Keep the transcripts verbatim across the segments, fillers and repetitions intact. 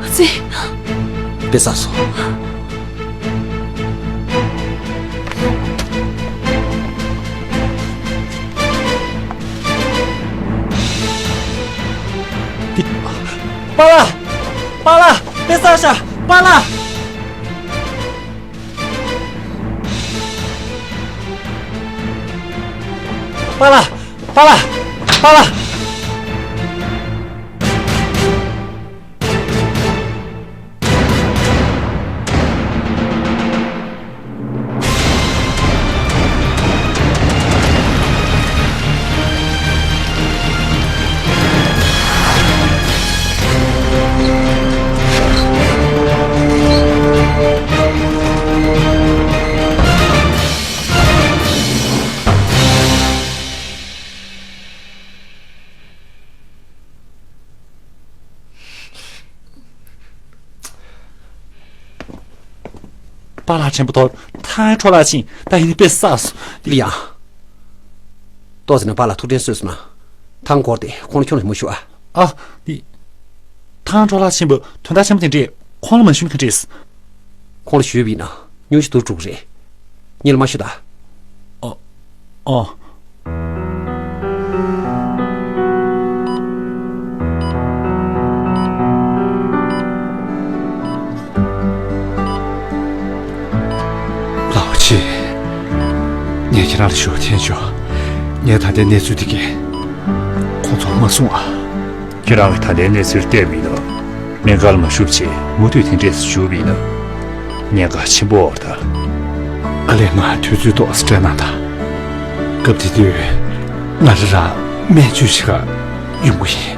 ཨ་ཙི། དཔེ་བསགས་སོང་། འདི། པཱ་ལགས། པཱ་ལགས། དཔེ་བསགས་ཤག་པཱ་ལགས། པཱ་ལགས། པཱ་ལགས། པཱ་ལགས། པཱ་ལགས་ཆེན་པོ་ཐོག་ཐང་འཕྲོ་བརླག་ཕྱིན། ད་ཡིན་ནི་དཔེ་བསགས་སོང་། ལི་ཡང་། ཏོག་ཙམ་ནས་པཱ་ལགས་ཐུགས་དྲན་གསོས་སོང་ན། ཐང་འགོར་ཏེ་ཁོང་ལ་ཁྱོད་ལ་མ་ཞུ་ཨ། ཨ། འདི། ཐང་འཕྲོ་བརླག་ཕྱིན་པ་དོན་དག་ཆེན་པོ་དེ་འདྲས་ཁོང་ལ་མ་ཞུ་ན་ག་འདྲས། ཁོང་ལ་ཞུས་པ་ཡིན་ན་སྙུང་གཞི་འདུར་འགྲོ་གི་རེད། ངེད་ལ་མ་ཞུ་ད། ཨོ། ཨོ། ལའོ་ཆི། ངས་ཁྱེད་རང་ལ་ཞུ་བ་འཐེན་ཆོག་ངས་ད་ལྟའི་གནས་ཚུལ་འདི་གས་ཁོང་ཚོར་མ་གསུང་ཨ། ཁྱེད་རང་གིས་ད་ལྟའི་གནས་ཚུལ་བལྟས་པ་ཡིན་ན། སྨན་ཁང་ལ་མ་ཞུགས་བྱས་མུ་མཐུད་དེ་འདྲས་སུ་བཞུགས་པ་ཡིན་ན། ཉེན་ཁ་ཆེན་པོ་ཡོད་རེད་ད། ཨ་ལས། ང་དུས་ཚོད་ཏོག་ཙམ་སྤྲད་གནང་དང་། སྐབས་དེ་དུས་ང་རང་རང་སྨན་བཅོས་བྱེད་གར་ཡོང་གི་ཡིན།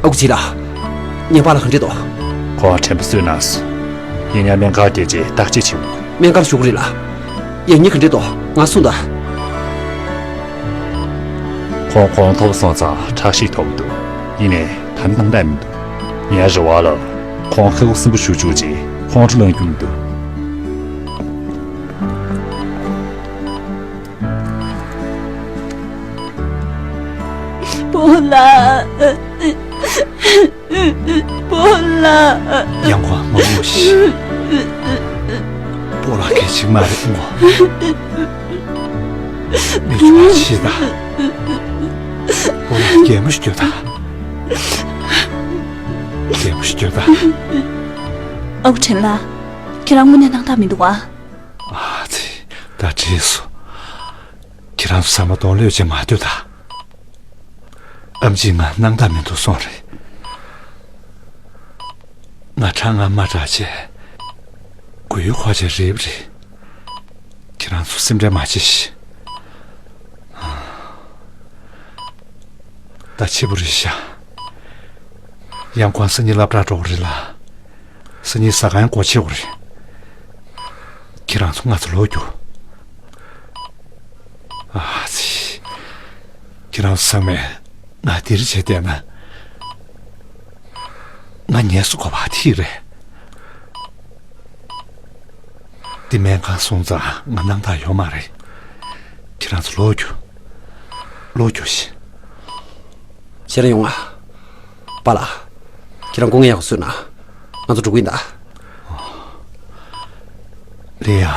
ཨ་ཁུ་ཆེ་ལགས། ངའི་པཱ་ལགས་ག་འདྲས་འདུག་ཁོང་དྲན་པ་གསོས་གནང་སོང་། ཡིན་ཡང་སྨན་ཁང་བསྐྱལ་རྗེས་བརྟག་དཔྱད་བྱེད་དགོས། སྨན་ཁང་ལ་ཞུ་གི་རེད་ལགས། ཡ། ངས་ག་འདྲས་འདུག་ང་གསུངས་དང་། ཁོང་གོང་མཐོ་པོ་སོང་ཙང་ཁྲག་ཤེད་མཐོ་པོ་འདུག་ཡིན་ནའི་ད་ནི་སྣང་དག་མི་འདུག་ངའི་རེ་བ་ལ་ཁོང་ཁ་ཁུག་སིམ་པོ་བཞུགས་བཅུག་རྗེས་ཁོང་ཁྲོ་ལངས་རྒྱུ་མི་འདུག་སྤོ་ལགས། སྤོ་ལགས། ཡང་ཁོང་མ་ངུ་ཤིག་སྤོ་ལགས་གལ་ཆེན་མ་རེད་ངོ་། མི་ཆུང་བ་ཤི་ད། སྤོ་ལགས་གད་མོ་ཤོར་ད། གད་མོ་ཤོར་ད། ཨ་ཁུ་ཁྲེན་ལགས། ཁྱེད་རང་དངོས་གནས་སྣང་དག་མི་འདུག་ཨ། ཨ་ཙི། ད་འགྲིག་སོང་། ཁྱེད་རང་ཚོ་ཚང་མ་གདོང་ལེབ་བྱས་མ་སྡོད་ད། ཨེམ་ཆི་ང་སྣང་དག་མི་འདུག་གསུངས་རེད། ང་ཁྲག་མངར་མ་དྲག་བྱས། མགོ་ཡུ་འཁོར་བྱས་རེད་པ་རེད། ཁྱེད་རང་ཚོ་སེམས་ཁྲལ་མ་བྱེད་ཤིག་ད་འཕྱི་པོ་རེད་ཤག་ཡང་ཁོང་སང་ཉིན་སློབ་གྲྭར་འགྲོ་གི་རེད་ལ། སང་ཉིན་ཟ་ཁང་སྒོ་ཕྱེ་དགོས་རེད། ཁྱེད་རང་ཚོ་ང་ཚོ་ལོག་རྒྱུགས། ཨ་ཙི། ཁྱེད་རང་ཚོ་ཚང་མས་ང་འདིར་བྱས་བསྡད་ན། ང་ཉལ་སོ་གོ་བ་ཐིག་རེད། འདི་སྨན་ཁང་སོང་ཙང་ང་སྣང་དག་ཡོད་མ་རེད། ཁྱེད་རང་ཚོ་ལོག་རྒྱུགས། ལོག་རྒྱུགས་ཤིག་ཁྱེད་རང་ཡོང་ང་། པཱ་ལགས། ཁྱེད་རང་སྐུ་ངལ་ཡག་པོ་གསོས་གནང་། ང་ཚོ་འགྲོ་གི་ཡིན་ད། ལི་ཡང་།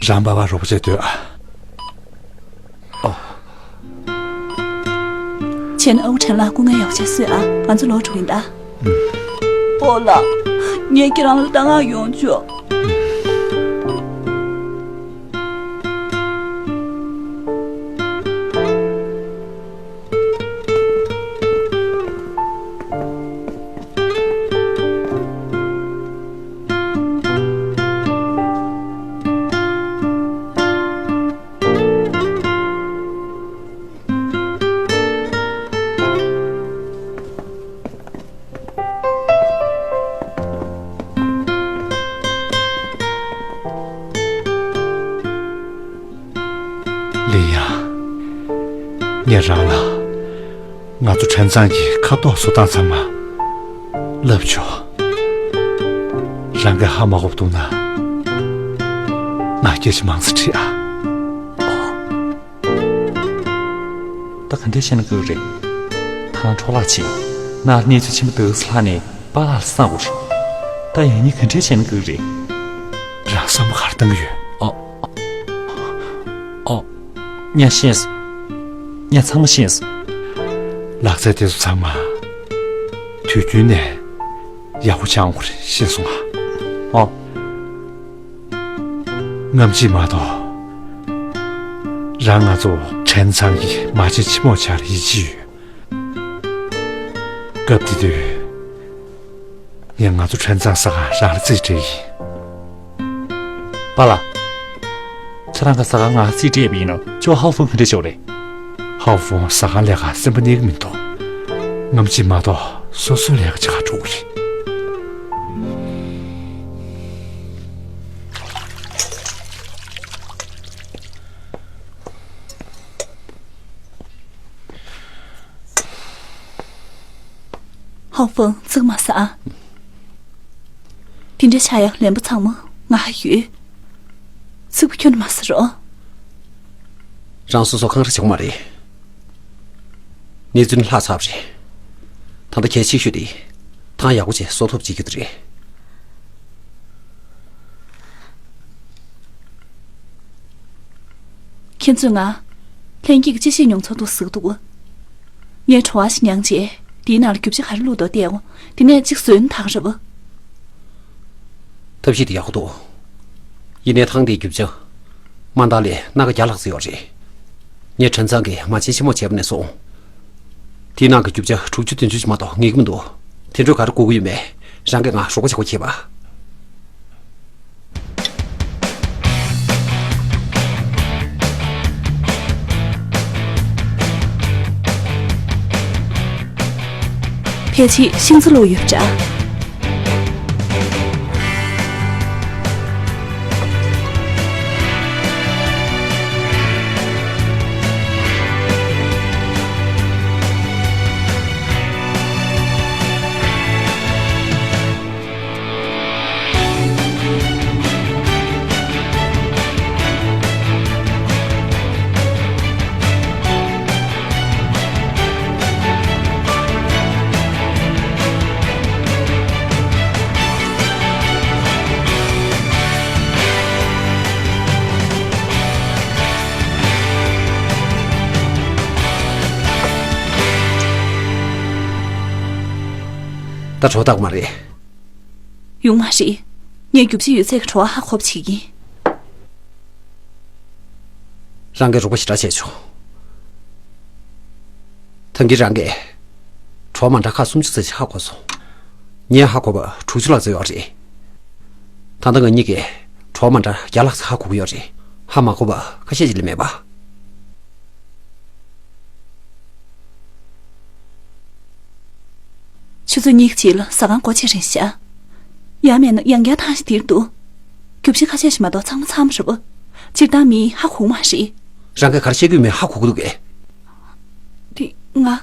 རང་པཱ་པཱ་རོགས་པ་བྱེད་སྡོད་ཨ། ཨོ། བྱས་ན་ཨ་ཁུ་ཁྲེན་ལགས་སྐུ་ངལ་ཡག་པོ་བྱས་གསོས་ཨ། ང་ཚོ་ལོག་འགྲོ་གི་ཡིན་ད། སྤོ་ལགས། ངས་ཁྱེད་རང་ལ་གདམས་ངག་ཡོང་ཆོག་ལི་ཡང་། ངས་རང་ལ་ང་ཚོ་ཁྲེན་ཚང་གི་ཁ་དོག་བཟོ་སྟངས་ཚང་མ་བསླབ་ཆོག་རང་གིས་ཧ་མ་གོ་བ་འདུག་ན། ང་སྐད་ཆ་མང་ཙམ་དྲིས་ཨ། ད་ག་འདྲས་བྱས་ན་དགོས་རེད། ད་ང་འཕྲོ་བརླག་བྱས། ནར་གནས་ཚུལ་ཕྱིན་པ་འདུག་ལྷག་ནས་པཱ་ལགས་ལ་གསང་དགོས་རེད། ད་ཡང་སྙིང་ག་འདྲས་བྱས་ན་དགོས་རེད། རང་བསམ་བློ་ག་རེ་བཏང་གི་ཡོད། ཨ། ཨ། ངས་ཤེས། ངས་ཚང་མ་ཤེས། ལག་རྩལ་དེ་ཚོ་ཚང་མ་དུས་རྒྱུན་ནས་ཡག་པོ་སྦྱང་དགོས་རེད། ཤེས་སོང་ང་། ཨ། སྔ་ཕྱི་མ་གཏོགས། རང་ང་ཚོ་ཁྲེན་ཚང་གི་མ་བྱན་ཆེན་མོ་ཆགས་ཡིད་ཆེས་ཡོད། སྐབས་དེ་དུས། ངས་ང་ཚོ་ཁྲེན་ཚང་ཟ་ཁང་རང་ལ་རྩིས་སྤྲད་ཡིན། པཱ་ལགས། ཁྱེད་རང་གི་ཟ་ཁང་ང་རྩིས་སྤྲད་པ་ཡིན་ན་ཅོ་ཧའོ་ཧྥུང་ག་འདྲ་ཤོག་རེད། ཧའོ་ཧྥུང་ཟ་ཁང་ལས་ཀ་སེམས་པ་གནས་ཀྱི་མི་འདུག་སྔ་ཕྱི་མ་གཏོགས་སོ་སོའི་ལས་ཀ་བྱེད་ག་འགྲོ་གི་རེད། ཧའོ་ཧྥུང་ཚིག་མ་ཟ་ཨ། དེ་འདྲ་ཆགས་ཡག་ལན་པོ་ཚང་མ་ང་ཧ་ཡོད། ཚིག་པ་ཁྱོན་ནས་མ་ཟ་རོགས། རང་སོ་སོ་འཁང་ར་བྱེད་དགོས་མ་རེད། གནས་ཚུལ་ནི་ལྷག་ཚར་བ་རེད། ད་ལྟ་གལ་ཆེ་ཤོས་དེ། ཐང་ཡག་པོ་བྱས་བཟོ་ཐུབ་བྱེད་རྒྱུ་དེ་རེད། ཁྱེད་ཚོས་ང་། ལྷན་སྐྱེས་ཀྱི་གཅེས་ཤེས་མྱོང་ཚོར་འདུག་ཟེར་གི་འདུག་ངས་བྲོ་བ་ཞིག་མྱངས་རྗེས་དེའི་ནང་ལ་རྒྱུ་ཆ་ག་རེ་བླུགས་འདུག་བལྟས་འོང་། དེ་ནས་གཅིག་བཟོས་ན་ཐག་རེད་པ། ཐབས་ཤེས་དེ་ཡག་པོ་འདུག་ཡིན་ནའི་ཐང་དེའི་རྒྱུ་ཆ། དམའ་མཐའ་ལས་སྣ་ཁ་བརྒྱ་ལྷག་ཙམ་ཡོད་རེད། ངས་ཁྲེན་ཚང་གི་མ་བྱན་ཆེན་མོ་བྱས་པ་ནས་བཟུང་། དེའི་ནང་གི་རྒྱུ་ཆ་དྲུག་ཅུ་བདུན་ཅུ་ཞིག་མ་གཏོགས་ངེས་ཀྱི་མི་འདུག་དེ་འཕྲོས་ག་རེ་དགོས་ཀྱི་ཡོད་མེད་རང་གིས་ང་རོགས་པ་བྱེད་དགོས་ཁེལ་བ། ཕལ་ཆེར་ཤིང་རྩ་བླུགས་ཡོད་འདྲ། ད་བྲོ་བཏང་མ་རེད། ཡོང་མ་རེད། ངས་རྒྱུ་ཆ་ཡོད་ཚད་ཀྱི་བྲོ་བ་ཧ་གོ་བྱེད་ཀྱིན། རང་གིས་རོགས་པ་ཞེ་དྲག་བྱས་ཆོག་ཐང་གིས་རང་གིས་བྲོ་བ་མ་འདྲ་ཁག་སུམ་ཅུ་ཙམ་ཞིག་ཧ་གོ་སོང་། ངས་ཧ་གོ་བ་དྲུག་ཅུ་ལྷག་ཙམ་ཡོད་རེད། ད་ལྟ་ང་གཉིས་ཀས་བྲོ་བ་མ་འདྲ་བརྒྱ་ལྷག་ཙམ་ཧ་གོ་གི་ཡོད་རེད། ཧ་མ་གོ་བ་ཁ་ཤས་ཤིག་ལས་མེད་པ། ཆུ་ཚོད་གཉིས་ཀྱི་རྗེས་ལ་ཟ་ཁང་སྒོ་ཕྱེ་རན་ཤག་ཡང་མིན་ན་ཡང་བསྐྱར་ཐང་ཞིག་དེར་འདུག་རྒྱུ་ཆ་ཁ་ཤས་ཤིག་མ་གཏོགས་ཚང་མ་ཚར་བ་རེད་པ། སྤྱིར་བཏང་མིས་ཧ་གོ་མ་རེད། རང་གིས་ག་རེ་བཤད་ཀྱི་ཡོད་མེད་ཧ་གོ་གི་འདུག་གས། དེ་ང་།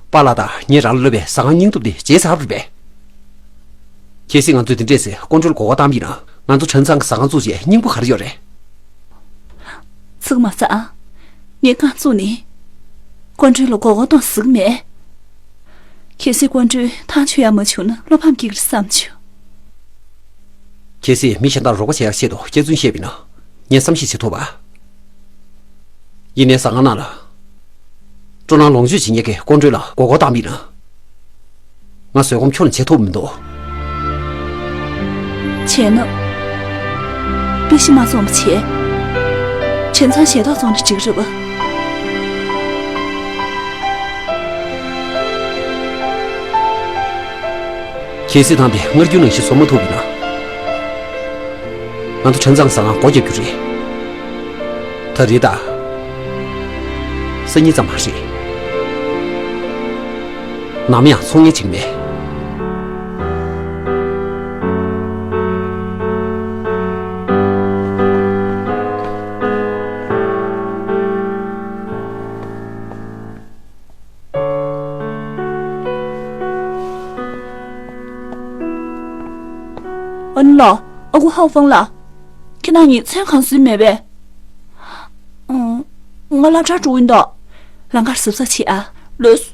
པཱ་ལགས་དང་ངས་རང་ལ་སློབ་པའི་ཟ་ཁང་སྙིང་སྟོབས་དེ་བརྗེད་ཚར་བ་རེད་པས། གལ་སྲིད་ང་ཚོས་དེ་འདྲས་སེ་ཀོང་ཀྲོའི་ལ་མགོ་སྐོར་བཏང་པ་ཡིན་ན་ང་ཚོ་ཁྲེན་ཚང་གི་ཟ་ཁང་བཙུགས་རྗེས་སྙིང་པོ་ག་རེ་ཡོད་རེད། ཚིག་མ་ཟ་ཨ། ངས་རྐང་བཙུགས་ནས། ཀོང་ཀྲོའི་ལ་མགོ་སྐོར་གཏོང་ཟེར་གི་མེད། གལ་སྲིད་ཀོང་ཀྲོས་ཐང་ཆོད་ཡག་མ་བྱུང་ན་བློ་ཕམ་སྐྱེ་གི་རེད་བསམ་བྱུང་། གལ་སྲིད་མི་གཞན་དག་རོགས་པ་བྱེད་ཡག་ཆེད་དུ་སྐྱག་རྫུན་བཤད་པ་ཡིན་ན་ངས་བསམ་ཤེས་བྱེད་ཐུབ་པ། ཡིན་ནའི་ཟ་ཁང་ནང་ལ། སྤྲོ་སྣང་ལོངས་སྤྱོད་བྱེད་མཁན་གྱི་ཀོང་ཀྲོའི་ལ་མགོ་སྐོར་བཏང་པ་ཡིན་ན། ང་བཟོད་སྒོམ་ཁྱོན་ནས་བྱེད་ཐུབ་མི་འདུག་བྱས་ན། དཔེ་གཞི་མ་བཙོངས་པ་བྱས། ཁྲེན་ཚང་ཞལ་ཏོག་བཙོངས་ན་འགྲིག་རེད་པ། གལ་སྲིད་ཐང་དེ་སྔར་རྒྱུན་ནང་བཞིན་བཟོ་མ་ཐུབ་ཡིན་ན། ང་ཚོ་ཁྲེན་ཚང་ཟ་ཁང་སྒོ་བརྒྱབ་རྒྱུ་རེད། ད་རེས་ད། སང་ཉིན་ཙམ་མ་རེད། ནམ་ཡང་ཚོང་ངན་བྱེད་ཀྱི་མེད། ཨ་ནི་ལགས། ཨ་ཁུ་ཧའོ་ཧྥང་ལགས། ཁྱེད་རང་གཉིས་མཚན་གང་བཟོས་མེད་པས། ཨང་། ང་སློབ་གྲྭར་འགྲོ་གི་ཡིན་ད། ལམ་ཁར་གཟབ་གཟབ་བྱེད་ཨ། ལོས།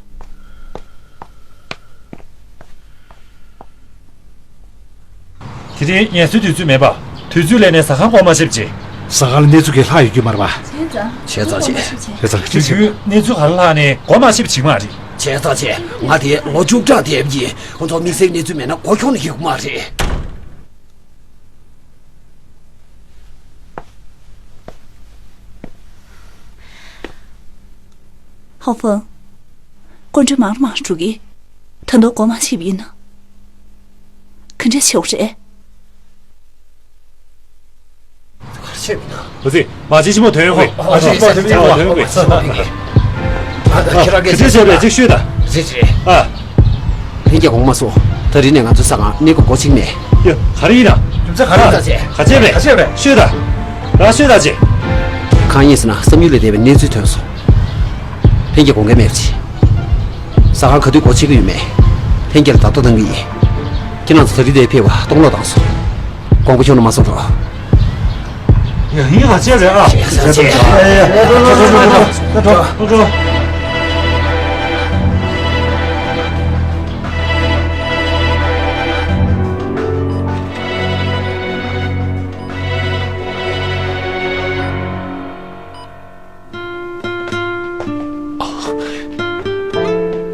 དེ་རིང་ངལ་གསོའི་དུས་ཚོད་མེད་པ། དུས་ཚོད་ལས་ནས་ཟ་ཁང་སྒོ་མ་ཕྱེ་བྱེད། ཟ་ཁང་ལ་གནས་ཚུལ་གྱི་ལྷག་ཡོད་རྒྱུ་མ་རེད་པ། བྱས་ཙང་། བྱས་ཙང་བྱས། བྱས་ཙང་། དུས་རྒྱུན་གནས་ཚུལ་ག་རེ་ལྷག་ནས་སྒོ་མ་ཕྱེ་བྱེད་མ་རེད། བྱས་ཙང་བྱས། ང་དེ་ལོ་བཅུ་ཕྲག་འདས་པ་ཡིན། ཁོང་ཚོ་དམིགས་བསལ་གནས་ཚུལ་མེད་ན་སྒོ་ཁྱོག་ནས་ཡོད་ཀྱི་མ་རེད། ཧོང་ཧྥང་། སྐུ་མགྲོན་མང་རུ་མང་རུ་འགྲོ་གི། ད་དུང་སྒོ་མ་ཕྱེ་བ་ཡིན་ན། ག་འདྲ་བྱེད་དགོས་རེད། ག་རེ་བྱས་པ་ཡིན་ན། འོ་ཙི། མ་གཅིག་ཞིབ་མོ་ཐོན་ཡོང་གི། ཨ། མ་གཅིག་ཞིབ་མོ་ཐོན་ཡོང་གི། ཨ། ཁྱེད་རང་གིས་ག་རེ་བྱས་པ་ཡིན་ན་ཅིག་ཤོད་དང་། རེད་རེད། ཨ། ལྷན་རྒྱས་དགོངས་མ་སོང་། ད་རིང་ནས་ང་ཚོའི་ཟ་ཁང་གནས་སྐབས་སྒོ་ཕྱེ་གི་མེད། ཡ། ག་རེ་ཡིན་ན། རྒྱུ་མཚན་ག་རེ། ག་རེ་བྱས་པ་རེད། ག་རེ་བྱས་པ་རེད། ཤོད་དང་། རང་ཤོད་དང་ཅིག་གང་ཡིན་ཟེར་ན་བསམ་ཡུལ་ལས་འདས་པའི་གནས་ཚུལ་ཐོན་སོང་། ལྷན་རྒྱས་དགོངས་འགལ་མེད་པ་བྱེད། ཟ་ཁང་ག་དུས་སྒོ་ཕྱེ་གི་ཡོད་མེད། ལྷན་རྒྱས་ལ་བརྡ་ཐོ་བཏང་གི་ཡིན། ཁྱེད་རང་ཚོ་ད་རིང་འདིར་ཕེབས་པ་སྟོང་ལོག་བཏང་སོང་། དགོངས་པ་ཁྱོན་ནས་མ་ཚོམ་རོགས། ཡ། ཡིན། ང་བྱས་རེད་ཨ། བྱས་ཙང་བྱས། ཡ་ཡ་ཡ། འགྲོ་འགྲོ་འགྲོ་འགྲོ།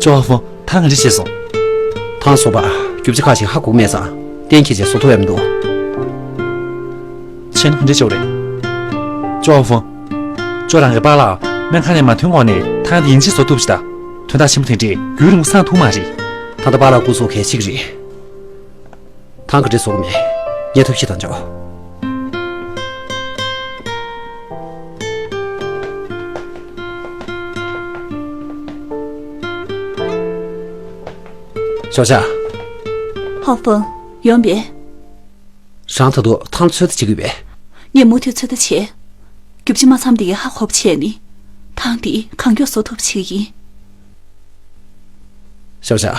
ཅོ་ཧ་ཧྥང་། ཐང་ག་འདྲ་བྱས་སོང་། ཐང་བཟོ་པ། རྒྱུ་ཆ་ཁག་ཅིག་ཧ་གོ་གི་མེད་ཙང་། གཏན་འཁེལ་བྱས་བཟོ་ཐུབ་ཡ་མི་འདུག་ཁྱེད་ནི་ག་འདྲ་བྱས་པ་རེད། ཅོ་ཧ་ཧྥང་། ཅོ་རང་གི་པཱ་ལགས་སྨན་ཁང་ནས་མ་ཐོན་གོང་ནས་ཐང་དེ་ཡིན་གཅིག་བཟོ་ཐུབ་ཅིག་དང་། དོན་དག་ཆེན་པོ་དེ་འདྲས་རྒྱུན་རིང་པོ་སངས་ཐུབ་མ་རེད། ད་ལྟ་པཱ་ལགས་སྐུ་སྲོག་གལ་ཆེ་གི་རེད། ཐང་ག་འདྲ་བཟོ་གི་མེད། ངས་ཐབས་ཤེས་དང་འཇོག་ཞོགས་ཇ། ཧོ་ཧྥང་། ཡོང་པས། རང་ད་དུང་ཐང་ཚོད་ལྟ་བྱེད་ཀྱི་ཡོད་པས། ངས་མུ་མཐུད་ཚོད་ལྟ་བྱས། རྒྱུ་ཆ་མ་ཚང་དེ་གའི་ཧ་གོ་བ་བྱས་ནས། ཐང་དེ་གང་མགྱོགས་བཟོ་ཐུབ་པ་བྱེད་ཀྱི་ཡིན། ཞོགས་ཇ།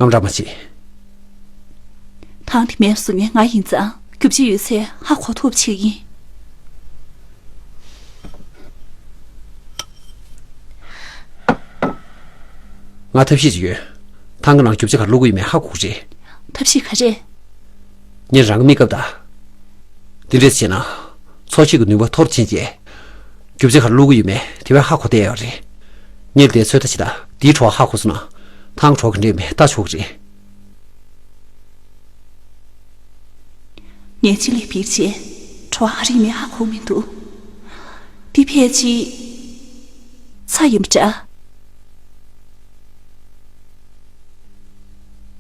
དངངས་སྐྲག་མ་བྱེད། ཐང་དེ་མེད་སོང་ངས་ང་ཡིན་ཙང་རྒྱུ་ཆ་ཡོད་ཚད་ཧ་གོ་ཐུབ་པ་བྱེད་ཀྱི་ཡིན། ང་ཐབས་ཤེས་ཅིག་ཡོད། ཐང་གི་ནང་རྒྱུ་ཆ་ག་རེ་བླུགས་ཀྱི་ཡོད་མེད་ཧ་གོ་གི་རེད། ཐབས་ཤེས་ག་རེ། ངས་རང་གི་མིག་བཀབ་དང་། འདི་འདྲས་བྱས་ན། འཚོ་བྱེད་ཀྱི་ནུས་པ་མཐོ་རུ་ཕྱིན་རྗེས། རྒྱུ་ཆ་ག་རེ་བླུགས་ཀྱི་ཡོད་མེད་དེ་བས་ཧ་གོ་བསྡད་ཡོད་རེད། ངས་འདིར་ཚོད་ལྟ་བྱེད་དང་། འདིའི་བྲོ་བ་ཧ་གོ་སོང་ན། ཐང་བྲོ་བ་ག་འདྲས་ཡོད་མེད་ལྟ་ཆོག་གི་རེད། ངས་ཕྱི་ལ་ཕྱིན་རྗེས་བྲོ་བ་ག་རེ་ཡིན་མིན་ཧ་གོ་མི་འདུག་འདི་ཕལ་ཆེར་ཚྭ་ཡིན་པ་འདྲ།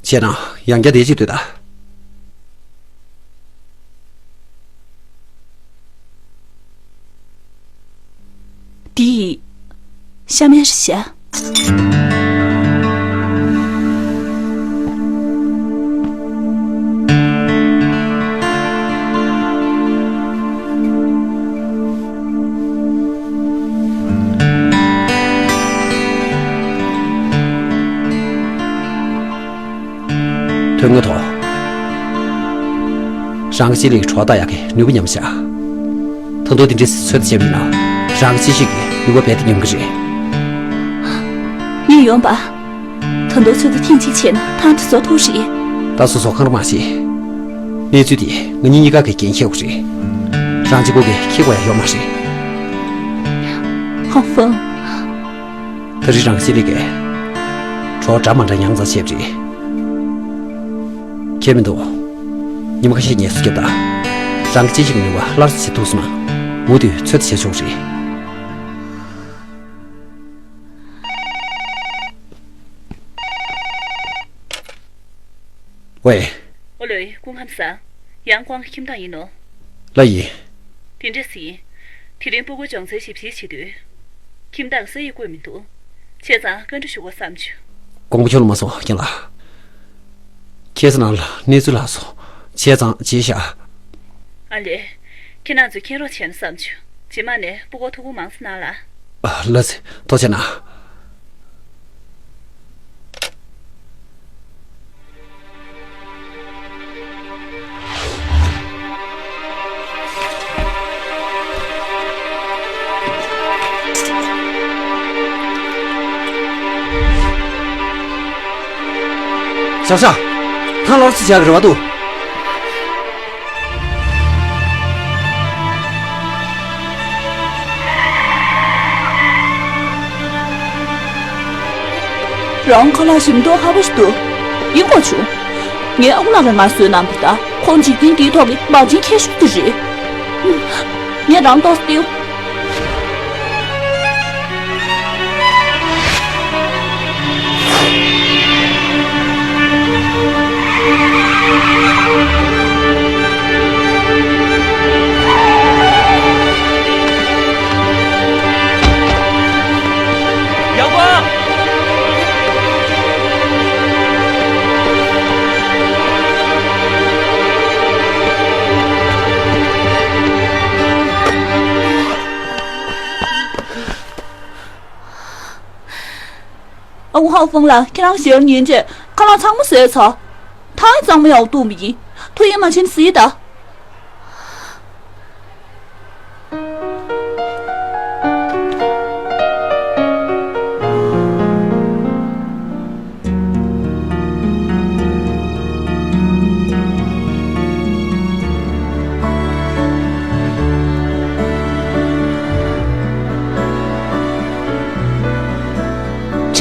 བྱས་ན་ཡང་བསྐྱར་བལྟས་ཅིག་ལྟོས་དང་། འདི་ཤ་མེད་རེད་ཤག་དོན་དངོས་ཐོག་རང་གི་ལྕེ་ལེགས་བྲོ་བ་ལྟ་ཡག་གི་ནུས་པ་ཉམས་ཤག་ད་དུང་འདི་འདྲའི་ཚོད་ལྟ་བྱས་པ་ཡིན་ན་རང་གི་ལྕེ་ཤེས་ཀྱི་ནུས་པ་རྦད་དེ་ཉམས་ཀྱི་རེད། ངས་ཡོང་པ། ད་དུང་ཚོད་ལྟ་ཐེངས་གཅིག་བྱས་ན་ཐང་དེ་བཟོ་ཐུབ་རེད། ད་སོ་སོ་ཁང་ར་མ་བྱེད། གནས་ཚུལ་དེ་ང་གཉིས་གཉིས་ཀ་གིས་འགན་འཁྱེར་དགོས་རེད། རང་གཅིག་པོ་གིས་འཁྱེར་དགོས་ཡ་ཡོད་མ་རེད། ཧོང་ཧྥང་། ད་རེས་རང་གི་ལྕེ་ལེགས་ཀྱིས་བྲོ་བ་འདྲ་མ་འདྲ་མྱངས་ཚར་བྱས་པ་རེད། ཁྱད་མི་འདུག་ཉི་མ་ཁ་ཤས་ངལ་གསོ་རྒྱབ་དང་། རང་གི་ལྕེ་ཤེས་ཀྱི་ནུས་པ་སླར་གསོ་བྱེད་ཐུབ་སོང་ན། མུ་མཐུད་ཚོད་ལྟ་བྱས་ཆོག་རེད། ཝེ། ཨོ་ལོའི་སྐུ་ཁམས་བཟང་། ཡང་ཀོང་ཁྱིམ་བདག་ཡིན་ནོ། ལགས་ཡིན། དེ་འདྲ་ཟིན། དེ་རིང་སྤུ་གུ་སྦྱོང་ཚན་ཞིབ་བཤེར་བྱེད་དུས། ཁྱིམ་བདག་ས་ཡིག་བཀོད་མི་འདུག་བྱས་ཙང་བཀའ་འདྲི་ཞུ་དགོས་བསམ་བྱུང་། དགོངས་པ་ཁྱོན་ལ་མ་སོང་རྒན་ལགས། ཁྱེད་ཚོ་ནང་ལ་གནས་ཚུལ་ལྷག་སོང་། བྱས་ཙང་བརྗེད་བཞག་ཨ་ལས། ཁྱེད་རང་ཚོས་མཁྱེན་རོགས་བྱས་ན་བསམ་བྱུང་། རྗེས་མ་ནས་སྤུ་གུར་ཐུགས་ཁུར་མང་ཙམ་གནང་ལ། ཨ། ལགས་སེ། ཐུགས་རྗེ་གནང་། ཤ་ཤ། ཐང་ལོར་སི་བྱ་གི་རེ་བ་འདུག་རང་ཁ་ལག་ཞིམ་མདོག་ཁ་པོ་ཞིག་འདུག་ཡིན་དགོས་བྱུང་། ངའི་ཨ་ཁུ་ལགས་ཀྱིས་ང་བཟོས་གནང་བ་དང་། ཁོང་འཇིག་རྟེན་འདིའི་ཐོག་གི་མ་བྱན་མཁས་ཤོས་དེ་རེད། ངས་རང་ཏོག་ཙམ་སྟེར། ཡག་པོ། ཨ་ཁུ་ཧའོ་ཧྥང་ལགས། ཁྱེད་རང་ཞལ་ཉན་རྗེས་ཁ་ལག་ཚང་མ་བཟས་ཚར། ཐང་གཙང་མ་ཡག་བཏུང་བ་ཡིན། ཐུགས་ཡིད་མ་ཆེས་ན་གཟིགས་དང་།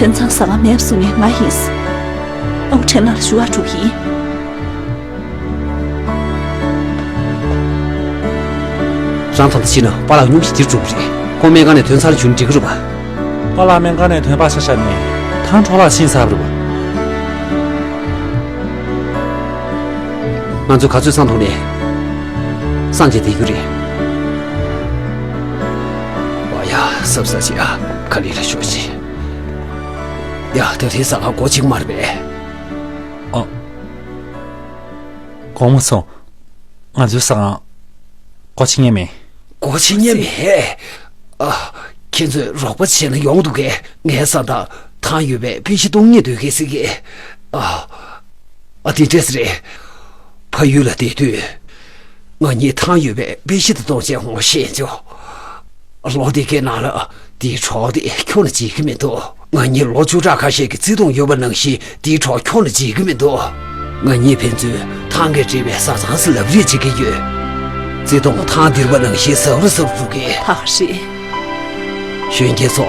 ཁྲེན་ཚང་ཟ་ཁང་མེད་པ་བཟོ་མཁན་ང་ཡིན། ཨ་ཁུ་ཁྲེན་ལགས་ལ་ཞུ་བ་འགྲོ་གི་ཡིན། རང་ད་ལྟ་ཕྱིན་ན་པཱ་ལགས་སྙུང་གཞི་འདིར་འགྲོ་གི་རེད། ཁོང་སྨན་ཁང་ནས་ཐོན་ཚར་བྱུང་ན་འགྲིག་གི་རེད་པ། པཱ་ལགས་སྨན་ཁང་ནས་ཐོན་པ་ཆ་བཞག་ནས་ཐང་འཕྲོ་བརླག་ཕྱིན་ཚར་བ་རེད་པ། ང་ཚོས་ག་ཚོད་སང་ཐོག་ནས་སངས་རྒྱས་བསྡད་རྒྱུ་རེད། ཨ་ཡ། སབ་ས་ཅི་ཨ། ཁ་ལི་ལ་ཤོག་ཅི། ཡ། དེ་རིང་ཟ་ཁང་སྒོ་ཕྱེ་གི་མ་རེད་པས། ཨ། དགོང་མོ་སོང་། ང་ཚོའི་ཟ་ཁང་སྒོ་ཕྱེ་མཁན་མེད། སྒོ་ཕྱེ་མཁན་མེད། ཨ། ཁྱེད་ཚོས་རོགས་པ་བྱས་ན་ཡོང་འདུག་གས། ངའི་བཟའ་ཟླ་ཐང་ཡོད་པའི་པེ་ཤི་གཏོང་སྙིང་འདོད་མཁན་ཟེར་གི། ཨ། ཨ། དེ་འདྲས་རེད། ཕ་ཡུལ་ལ་བསྡད་དུས། ང་གཉིས་ཐང་ཡོད་པའི་པེ་ཤི་དེ་གཏོང་ཆེད་ངོ་ཤེས་འཇོག་ལོ་འདི་གའི་ནང་ལ་དེའི་གྲོགས་དེ་ཁྱོན་ནས་བརྗེད་ཀྱི་མི་འདུག་ང་གཉིས་ལོ་བཅུ་ཕྲག་ཁ་ཤས་ཀྱི་བརྩེ་དུང་ཡོད་པ་ནང་བཞིན་དེའི་གྲོགས་ཁྱོན་ནས་བརྗེད་ཀྱི་མི་འདུག་ང་གཉིས་ཕན་ཚུན་ཐང་གིས་སྤྲད་པའི་བཟའ་ཚང་ཟེར་ལབ་རེས་བྱེད་ཀྱི་ཡོད། བརྩེ་དུང་ཐང་ལྡིར་བ་ནང་བཞིན་ཟབ་རུ་ཟབ་འགྲོ་གི། ད་ག་རེད། གཞོན་སྐྱེས་ཚོ།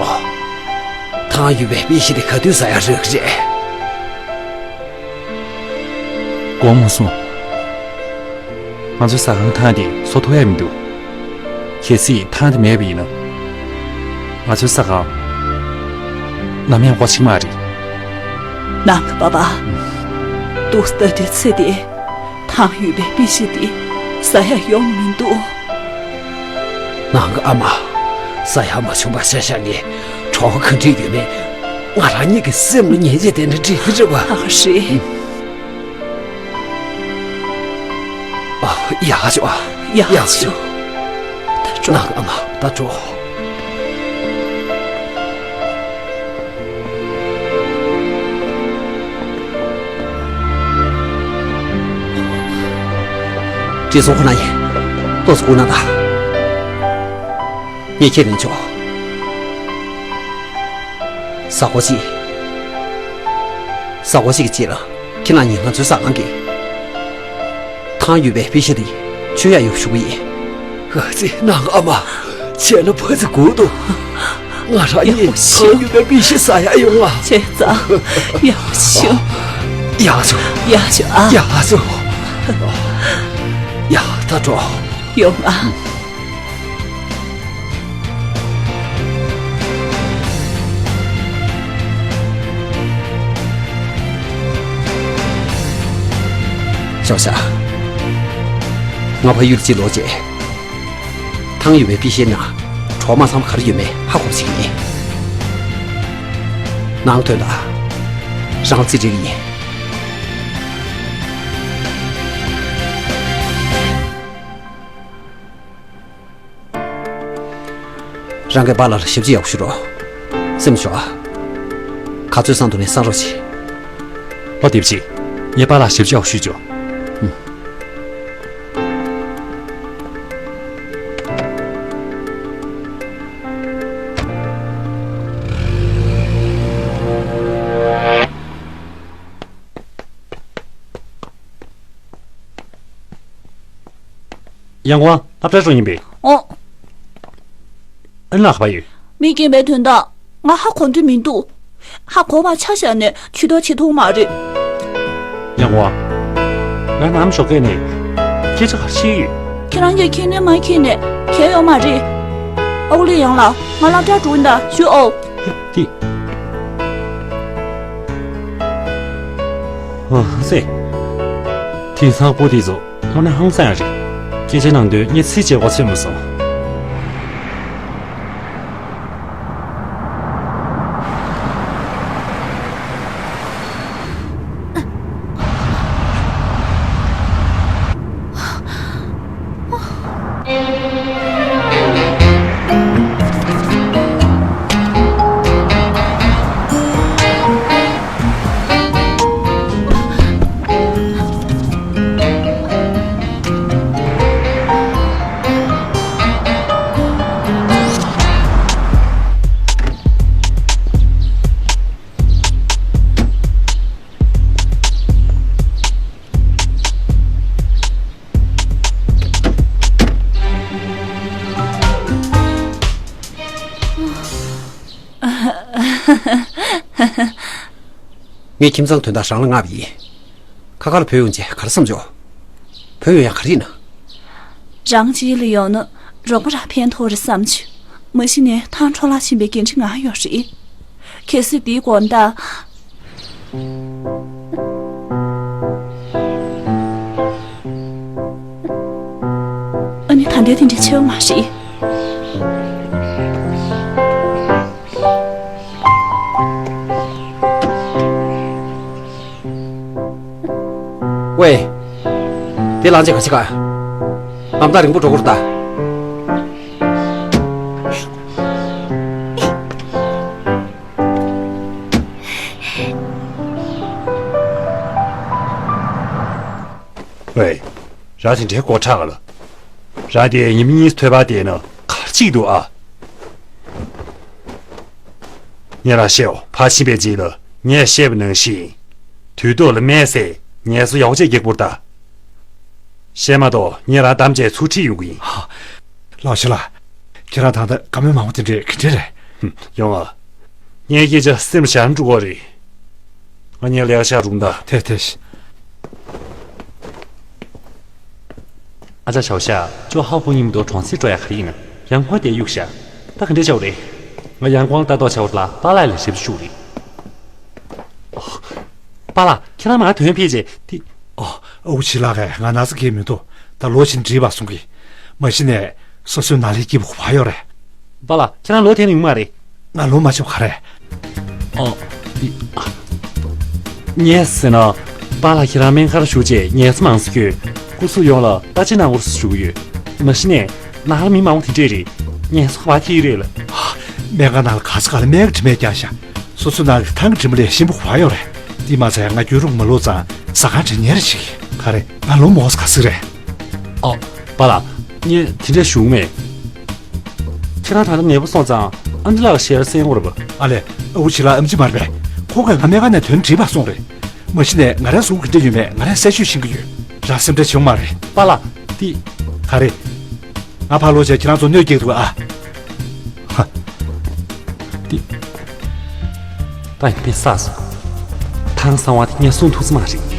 ཐང་ཡོད་པའི་པེ་ཤི་དེ་ག་དུས་ཟ་ཡག་རག་གི་རེད། དགོང་མོ་སོང་། ང་ཚོའི་ཟ་ཁང་ཐང་དེ་བཟོ་ཐུབ་ཡ་མི་འདུག་གལ་སྲིད་ཐང་དེ་མེད་པ་ཡིན་ན། ང་ཚོའི་ཟ་ཁང་ནམ་ཡང་སྒོ་ཕྱེ་མ་རེད། ནང་གི་པ་པ། ཏོག་ཙམ་ལྟ་དུས་ཚེ་དེ། ཐང་ཡོད་པའི་པེ་ཤི་དེ་ཟ་ཡ་ཡོང་མི་འདུག་ནང་གི་ཨ་མ། ཟ་ཡ་མ་བྱུང་བ་ཤ་ཤ་ནི་གྲོགས་ག་འདྲས་ཡོད་མེད་ང་རང་ཉིད་ཀྱི་སེམས་ལ་ངེས་ཅན་དེ་ནི་འགྲིག་གི་རེད་པ། ཨ་ཧ་རེད། ཨ། ཡག་ཆོག་ཨ། ཡག་ཆོག་ད་འགྲོ། ནང་གི་ཨ་མ་ད་འགྲོ། བཀྲས་སོང་ཁོ་ན་ཡིན། ཏོག་ཙམ་སྒུག་གནང་དང་། ངས་ཁྱེད་ལེན་ཆོག་གཟའ་འཁོར་གཅིག་གཟའ་འཁོར་གཅིག་གི་རྗེས་ལ་ཁྱེད་རང་གཉིས་ང་ཚོའི་ཟ་ཁང་གི་ཐང་ཡོད་པའི་པེ་ཤི་དེ་མཆོད་ཡ་ཡོད་ཞུ་གི་ཡིན། ཨ་ཙི། ནང་ཨ་མ། བྱས་ན་ཕ་ཚི་དགོས་འདུག་ང་རང་གཉིས་ཐང་ཡོད་པའི་པེ་ཤི་ཟ་ཡ་ཡོང་ང་། བྱས་ཙང་ཡག་པོ་བྱུང་། ཡག་བྱུང་། ཡག་བྱུང་ཨ། ཡག་བྱུང་། ཡ། ད་འགྲོ། ཡོང་ང་། ཤོག་ཤག་ང་ཕ་ཡུལ་གྱི་ལོག་རྗེས། ཐང་ཡོད་པའི་པེ་ཤི་ནང་གྲོགས་མ་ཚང་མ་ག་རེ་ཡོད་མེད་ཧ་གོ་བྱེད་ཀྱི་ཡིན། ནང་ཐོན་དང་། རང་རྩིས་སྤྲད་ཀྱི་ཡིན། རང་གི་པཱ་ལགས་ལ་ཞབས་ཕྱི་ཡག་པོ་ཞུ་རོགས། སེམས་ཤོག་ཨ། ག་ཚོད་སང་ཐུབ་ནས་སང་རོགས་བྱེད། ཨོ། དེབ་ཅིག་ངས་པཱ་ལགས་ཞབས་ཕྱི་ཡག་པོ་ཞུས་ཆོག་ཨུམ། ཡང་ཁོང་སློབ་གྲྭར་འགྲོ་ཡིན་པས། ཨོ། ཨ་ནི་ལགས་ཁ་པར་ཡོད། མི་རྒན་པའི་དོན་དག་ང་ཧ་གོ་འདོད་མི་འདུག་ཧ་གོ་བ་ཆ་བཞག་ནས་ཇུས་གཏོགས་བྱེད་ཐུབ་མ་རེད། ཡང་ཁོང་། ང་ནམ་ཞོགས་ཀས་ནས་སྐད་ཆ་ག་རེ་བཤད་ཡོད། ཁྱེད་རང་གིས་ཁས་ལེན་མ་ཁྱེར་ནས་གལ་ཡོད་མ་རེད། ཨ་ཁུ་ལི་ཡང་ལགས། ང་སློབ་གྲྭར་འགྲོ་གི་ཡིན་ད། བཞུགས་ཨོ། ཏི། ཨ་ཧ་སེ། དེང་སང་སྤུ་དེ་ཚོ་དངོས་གནས་ཧང་སང་ཡང་རེད། སྐད་ཆ་ནང་དོན་ངས་ཚིག་བྱས་གོ་ཚོད་མ་སོང་། ངས་ཁྱིམ་ཚང་དོན་དག་རང་ལ་མངགས་པ་ཡིན། ཁ་ཁ་ལ་བུད་ཡོང་རྗེས་ག་རེ་བསམ་བྱུང་། བུད་ཡོང་ཡག་ག་རེ་ཡིན་ན། རང་རྗེས་ལ་ཡོང་ན་རོགས་པ་རག་ཕན་ཐོགས་རེད་བསམ་བྱུང་། མ་གཞི་ནས་ཐང་འཕྲོ་བརླག་ཕྱིན་པའི་འགན་འཁྲི་ང་ཡོད་རེད། གལ་སྲིད་དེའི་དགོང་དག་ཨ་ནི་ད་ལྟའི་དེ་འདྲ་ཆེ་བ་མ་རེད། ཝེ། དེ་ལངས་བྱས་ག་ཅི་ག་ཨམ་ཐང་རིང་པོ་འགྲོ་དགོས་རེད་ད། ཝེ། ར་དེ་འདྲའི་མགོ་ཁྲག་ལ། ར་དེ་ཉི་མ་གཉིས་ཐོས་པ་དེ་ན་གར་གཅིག་འདུག་ཨ། ངས་ར་བཤད་འོ་ཕར་ཕྱིན་པའི་རྗེས་ལ་ངས་བཤད་པ་ནང་བཞིན། དུས་ཐོག་ལ་སྨན་ཟས་ངལ་གསོ་ཡག་པོ་བྱས་རྒྱག་པོར་ད། བཤད་མ་གཏོགས་ངས་རང་གཏམ་བྱས་ཚུར་ཁྲིད་ཡོང་གི་ཡིན། ཧ། ལགས་ཆེ་ལགས། ཁྱེད་རང་ད་ལྟ་བཀའ་མོལ་མང་པོ་དེ་འདྲས་ག་འདྲས་རེད། ཧུམ། ཡོང་ཨ། ངའི་སྐད་ཆ་སེམས་ཞར་འགྲོ་གི་རེད། ང་གཉིས་ལེགས་ཤག་རུང་ད། དེ་དེ། ཨ་ཅག་ཞའོ་ཤ་ཅོ་ཧའོ་ཧྥུ་མཉམ་དུ་གྲོང་གསེབ་འགྲོ་ཡག་ག་རེ་ཡིན་ན། ཡང་ཁོ་དེ་གཡུག་ཤག་ད་ག་འདྲས་བྱའོ་རེད། ང་ཡང་ཁོང་ལྟ་རྟོག་བྱ་བ་ལ་པཱ་ལགས་ལ་རེ་བ་ཞུ་རེད། པཱ་ལགས་ཁྱེད་རང་མར་ཐོན་ཕེབས་རྗེས་དེ། ཨོ། ཨ་ཁུ་ཆི་ལགས་ཀས་ང་ན་ཚ་གང་ཡང་མི་འདུག་ད་ལོག་ཕྱིན་འགྲིག་པ་གསུང་གི། མ་གཞི་ནས་སོ་སོའི་ནང་ལས་སྐྱིད་པོ་ག་པར་ཡོད་རེད། པཱ་ལགས་ཁྱེད་རང་ལོག་ཐེངས་ཡོང་མ་རེད། ང་ལོག་མ་ཆོག་ག་རེད། ཨོ། ངས་ཟེར་ན། པཱ་ལགས་ཁྱེད་རང་སྨན་ཁང་ཞུགས་རྗེས་ངལ་གསོ་མང་ཙམ་བསྐྱོན། སྐུ་གཟུགས་ཡོངས་ལ་བརྟག་དཔྱད་གནང་དགོས་ཞུ་གི་ཡོད། མ་གཞི་ནས་ནང་ལ་མི་མང་པོ་དེ་འདྲས་རེད། ངལ་གསོ་ག་པར་ཐེབས་ཀྱི་རེད་ལ། སྨན་ཁང་ནང་ལ་ག་ས་ག་ལ་སྨན་གྱི་དྲི་མས་བརྒྱངས་ཤག་སོ་སོའི་ནང་གི་ཐང་གི་དྲི་མ་ལས་ཞིམ་པོ་ག་པར་ཡོད་རེད། དེ་མ་ཚད་ང་རྒྱུན་རིང་མ་ལོག་ཙང་ཟ་ཁང་དྲི་ངན་རེ་ཞིག་ག་རེ་ང་ལོ་མོ་ས་ག་ཟིག་རེད། ཨོ། པཱ་ལགས། ངས་དེ་འདྲས་ཞུ་མེད། ཁྱེད་རང་ད་ལྟ་ནད་པ་སོང་ཙང་ཨ་འདྲ་ལགས་ཞལ་གསན་དགོས་རེད་པ། ཨ་ལས། ཨ་ཁུ་ཆི་ལགས་ཨེམ་ཆི་མ་རེད་པས། ཁོ་གིས་ང་སྨན་ཁང་ནས་དོན་དྲིས་པར་སོང་རེད། མ་གཞི་ནས་ང་རའི་གཟུགས་ག་འདྲ་ཡོད་མེད་ང་རས་གསལ་ཤོས་ཤེས་ཀྱི་ཡོད། རང་སེམས་ཁྲལ་བྱེད་དགོས་མ་རེད། པཱ་ལགས། འདི། ག་རེ། ང་ཕར་ལོག་བྱས་ཁྱེད་རང་ཚོ་གནོད་སྐྱེལ་འདུག་ཨ། ཧ། འདི། ད་ཡིན་པས་བསགས་སོང་། ཐང་གསང་བ་དེ་ངས་གསུང་ཐུབ་ས་མ་རེད།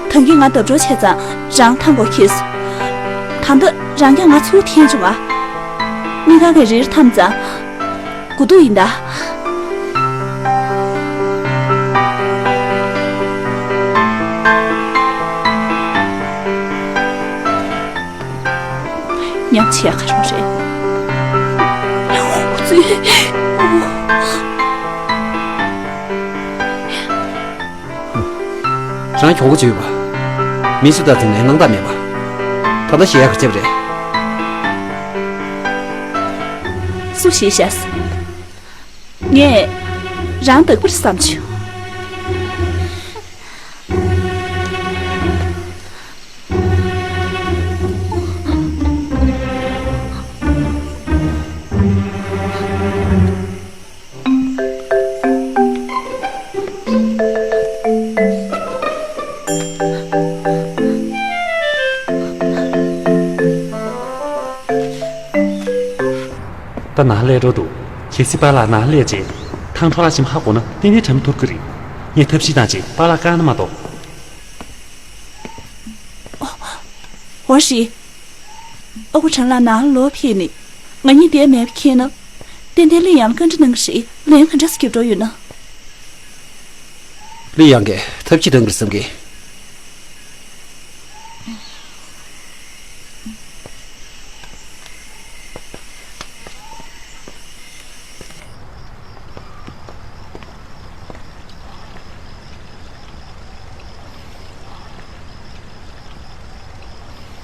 ད་གིན་ང་བརྡབ་སྐྱོར་བྱས་ཙང་རང་ཐང་གོ་ཁེལ་སོང་། ད་ལྟ་རང་ཀྱང་ང་ཚུར་འཐེན་བྱུང་ང་། མི་ག་གེ་རིར་འཐམ་ཙང་། དགུ་ཐུག་ཡིན་ད། ཉམས་ཆེ་ཡག་ག་རུ་རེད། ཙི། རང་གྱོང་གོ་བྱོས་པ། མི་སུ་དང་འཛིང་ནས་སྣང་དག་མེད་པ། ད་ལྟ་ཞེ་ཡག་གི་ལྕེབ་རེད། སུ་ཞེས་བྱ། ངས་རང་བདག་པོར་བསམ་བྱུང་། ད་ནང་སླེབས་འགྲོ་འདུག་གལ་སྲིད་པཱ་ལགས་ནང་སླེབས་རྗེས་ཐང་འཕྲོ་བརླག་ཕྱིན་ཧ་གོ་ན་ཏན་ཏན་དྲན་མི་ཐུབ་ཀྱི་རེད། ངས་ཐབས་ཤེས་བཏང་རྗེས་པཱ་ལགས་བཀག་ན་མ་གཏོགས། འོ་ཧྲི། ཨ་ཁུ་ཁྲང་ལགས་ནང་ལོག་ཕེབས་ནས་ང་གཉིས་བསྡད་མེད་པ་མཁྱེན་ན། ཏན་ཏན་ལི་ཡང་བཀའ་འདྲི་གནང་གི་རེད། ལན་ག་འདྲ་ཞིག་རྒྱབ་འགྲོ་ཡོད་ན། ལི་ཡང་གིས་ཐབས་ཤེས་གཏང་གི་རེད་བསམ་གི།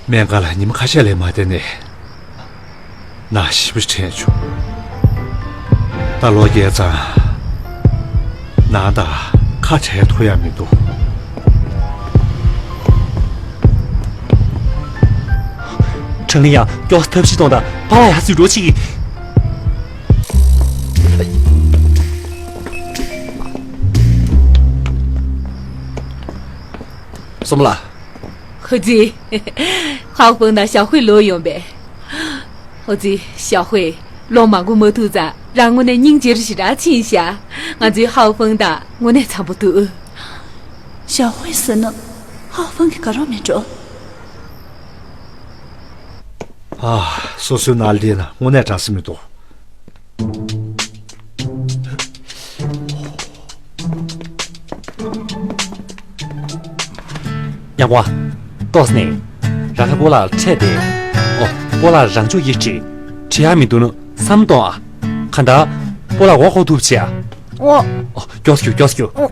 སྨན་ཁང་ལ་ཉི་མ་ཁ་ཤས་ལས་མ་བསྡད་ནས་ན་ཞེ་པོ་དྲན་བྱུང་། ད་ལོ་བརྒྱད་ཙམ་ནང་ད་ཁ་བྲལ་ཐུབ་ཡ་མི་འདུག་ཁྲང་ལི་ཡང་མགྱོགས་ཐབས་ཤེས་གཏོང་དང་། པཱ་ལགས་ཡར་འཛུལ་རོགས་གྱིས། སོམ་ལ། ཧོ་ཙི། ཧའོ་ཧྥང་དང་ཞའོ་ཧུའེ་ལོག་ཡོང་པས། ཧོ་ཙི། ཞའོ་ཧུའེ། ལོ་མང་པོ་མ་ཐུག་ཙང་རང་དངོས་གནས་སྙིང་རྗེ་རུ་ཞེ་དྲག་ཕྱིན་ཤག་ང་ཚོའི་ཧའོ་ཧྥང་དང་དངོས་གནས་འཆམ་པོ་འདུག་ཞའོ་ཧུའེ་ཟེར་ན་ཧའོ་ཧྥང་གི་དགའ་རོགས་མེད་འགྲོ། ཨ། སོ་སོའི་ནང་ལ་བསྡད་ན་དངོས་གནས་དྲག་ས་མི་འདུག་ཉག་པ། ཏོག་ནས། རང་ཁ་སྤོ་ལགས་འཕྲད་དེ། ཨོ། སྤོ་ལགས་རང་ཕྱོགས་ཡིད་ཁྲིད། ཁྲིད་ཡག་མི་འདུག་ན་བསམ་གཏོང་ཨ། གང་ལྟར། སྤོ་ལགས་འོ་ཁོག་ཐུབ་བྱེད་ཨ། ཨོ། ཨོ། མགྱོགས་རྒྱུགས་མགྱོགས་རྒྱུགས། ཨོ།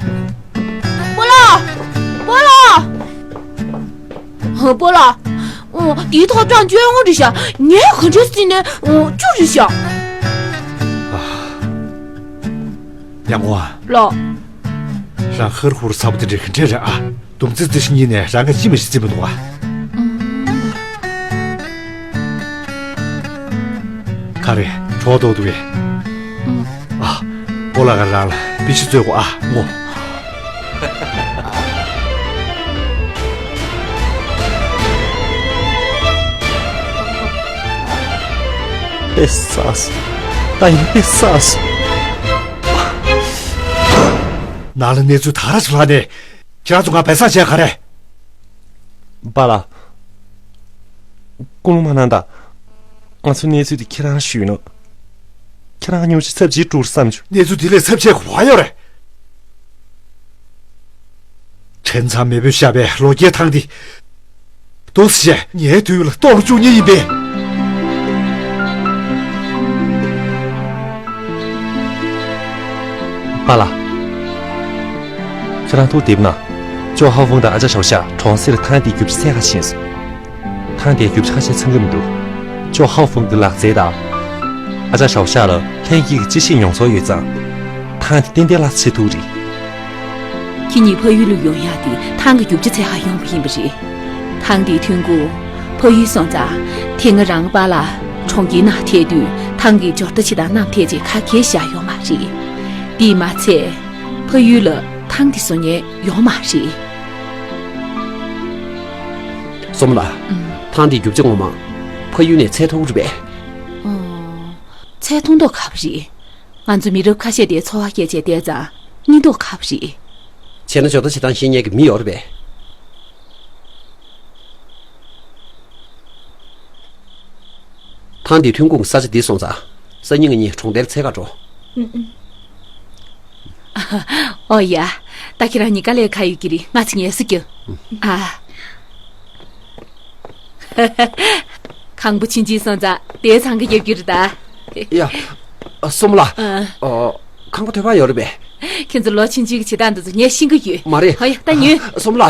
སྤོ་ལགས། སྤོ་ལགས། ཨོ། སྤོ་ལགས། ཨོ། དེའི་ཐོག་ཀྲང་ཅོན་ངོ་རེད་ཤག་ངས་ག་འདྲས་ཟིན་ནས་ཨོ་ཅུ་རེད་ཤག་ཡང་ངོ་ཨ། ལོ། རང་ཧར་ཧུར་ཚ་པོ་དེ་འདྲ་ག་འདྲས་རེད་ཨ། སྡོམ་རྩིས་འདི་ཞིག་གཉིས་ནས་རང་གི་ཅི་མི་ཞིག་རྩིས་མི་འདུག་ཨ། ག་རེ་གྲོགས་ཏོག་འདུག་གས། ཨ། སྤོ་ལགས་ཀ་རང་ལ་བི་ཤི་རྩོད་གོ་ཨ་ངོ། དཔེ་བསགས་སོང་། ད་ཡིན་དཔེ་བསགས་སོང་། ནང་ལ་གནས་ཚུལ་དག་ར་ཞིག་ལྷག་ནས་ཁྱེད་རང་ཚོ་ང་བེ་བསགས་བྱས་ག་རེ། པཱ་ལགས། ཀུན་སློང་མ་གནང་དང་། ང་ཚོའི་གནས་ཚུལ་དེ་ཁྱེད་རང་ཞུས་ན། ཁྱེད་རང་ཉུང་ཤས་ཚབས་ཆེ་འགྲོ་བསམ་བྱུང་། གནས་ཚུལ་དེ་ལས་ཚབས་ཆེ་ག་པར་ཡོད་རེད། ཕྲན་ཚང་མེས་པོས་བཞག་པའི་ལོ་བརྒྱའི་ཐང་དེ། འདུག་སེ་བྱས་ངའི་དུས་ཡུན་ལ་གཏོར་བཅུག་མཁན་ཡིན་པས། པཱ་ལགས། ཁྱེད་རང་ཐུགས་བདེ་པོ་གནང་། ཅོ་ཧའོ་ཧྥང་དང་ཨ་ཅག་ཞའོ་ཤ་གྲོང་གསེབ་ལ་ཐང་དེའི་རྒྱུ་ཆ་འཚོལ་ག་ཕྱིན་སོང་། ཐང་དེའི་རྒྱུ་ཆ་ཁ་ཤས་འཚོལ་གྱི་མི་འདུག་ཅོ་ཧའོ་ཧྥང་གི་ལག་རྩལ་དང་། ཨ་ཅག་ཞའོ་ཤ་ལ་ལྷན་སྐྱེས་ཀྱི་སྤྱི་གཞིའི་མྱོང་ཚོར་ཡོད་ཙང་། ཐང་དེ་ཏན་ཏན་ལ་ཚེ་ཐུག་རེད། ཁྱེད་གཉིས་ཕ་ཡུལ་ལ་ཡོང་ཡག་དེ་ཐང་གི་རྒྱུ་ཆ་འཚོལ་ག་ཡོང་བ་ཡིན་པ་རེད། ཐང་དེ་ཐོན་གོང་ཕ་ཡུལ་སོང་ཙང་དེ་སྔ་རང་པཱ་ལགས་གྲོང་ཁྱེར་ནང་ཐད་དུས་ཐང་གི་འབྱོར་ལྟ་བྱེད་སྟངས་རྣམས་ཐད་ཅིག་ཁ་གྱེས་བཞག་ཡོད་མ་རེད། དེས་མ་ཚད་ཕ་ཡུལ་ལ་ཐང་དེ་བཟོ་མཁན་ཡོད་མ་རེད། སོམ་ལ། ཨུམ། ཐང་དེའི་རྒྱུ་ཆ་ངོ་མ་ཕ་ཡུལ་ནས་འཚོལ་ཐུབ་རེད་པས། ཨོ། འཚོལ་ཐུབ་མདོག་ཁ་པོ་རེད། ང་ཚོ་མི་རབས་ཁ་ཤས་དེ་འཚོ་བ་སྐྱེལ་བྱས་བསྡད་ཙང་སྙིང་སྟོབས་ཁ་པོ་རེད། བྱས་ན་འབྱོར་ལྟ་བྱེད་སྟངས་ཤེས་མཁན་གྱི་མི་ཡོད་རེད་པས། ཐང་འདི་ཐོན་ཁུངས་ས་ཆ་འདི་སོང་ཙང་སང་ཉིན་ང་གཉིས་གྲོང་རྡལ་འཚོལ་ག་འགྲོ། ཨོ་ཡ། ད་ཁྱེད་རང་གཉིས་ཀ་ལས་ཀ་ཡོད་ཀྱི་རེད། ང་ཚོ་ངལ་གསོ་རྒྱབ། ཨ། གང་པོ་ཕྱིན་ཅི་སོང་ཙང་དེ་ཚང་གི་རྒྱབ་ཀྱི་རེད་ད། ཡ། ཨ། སོམ་ལ། ཨ། ཨོ། ཁང་པ་ཐོབ་པ་ཡོད་རེད་པས། ཁྱེད་ཚོ་ལོ་ཆུང་ཆུང་གི་བྱེད་སྟངས་འདི་ཚོ་ངས་ཤེས་ཀྱི་ཡོད། མ་རེད། ཧོ་ཡ། ད་ཉོན། སོམ་ལ།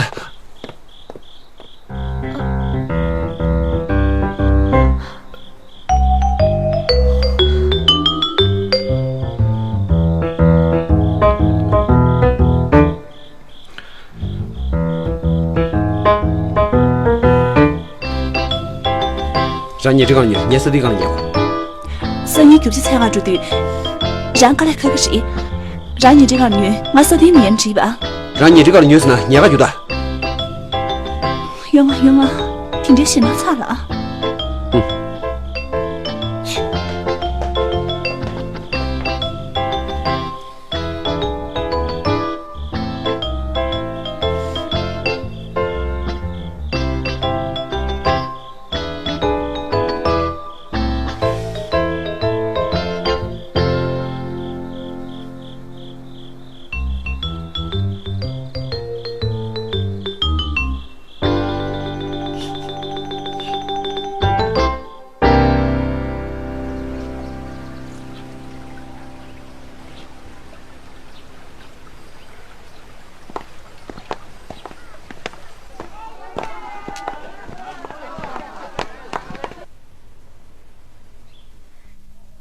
རང་ཉལ་ཁྲིའི་སྒང་ཉལ། ངས་ས་འདིའི་སྒང་ཉལ། སང་ཉིན་རྒྱུག་ཆ་འཚོལ་ག་འགྲོ་དུས། རང་དཀའ་ལས་ཁག་གི་རེད། རང་ཉལ་ཁྲིའི་སྒང་ཉལ། ང་ས་འདིའི་ཉལ་བྲིས་པ། རང་ཉལ་ཁྲིའི་སྒང་ཉལ་ཟེར་ན་ཉལ་ག་རྒྱུག་ད། ཡོང་ང་ཡོང་ང་། དེ་འདྲའི་ཞེད་སྣང་ཚ་ལ། ཨུ།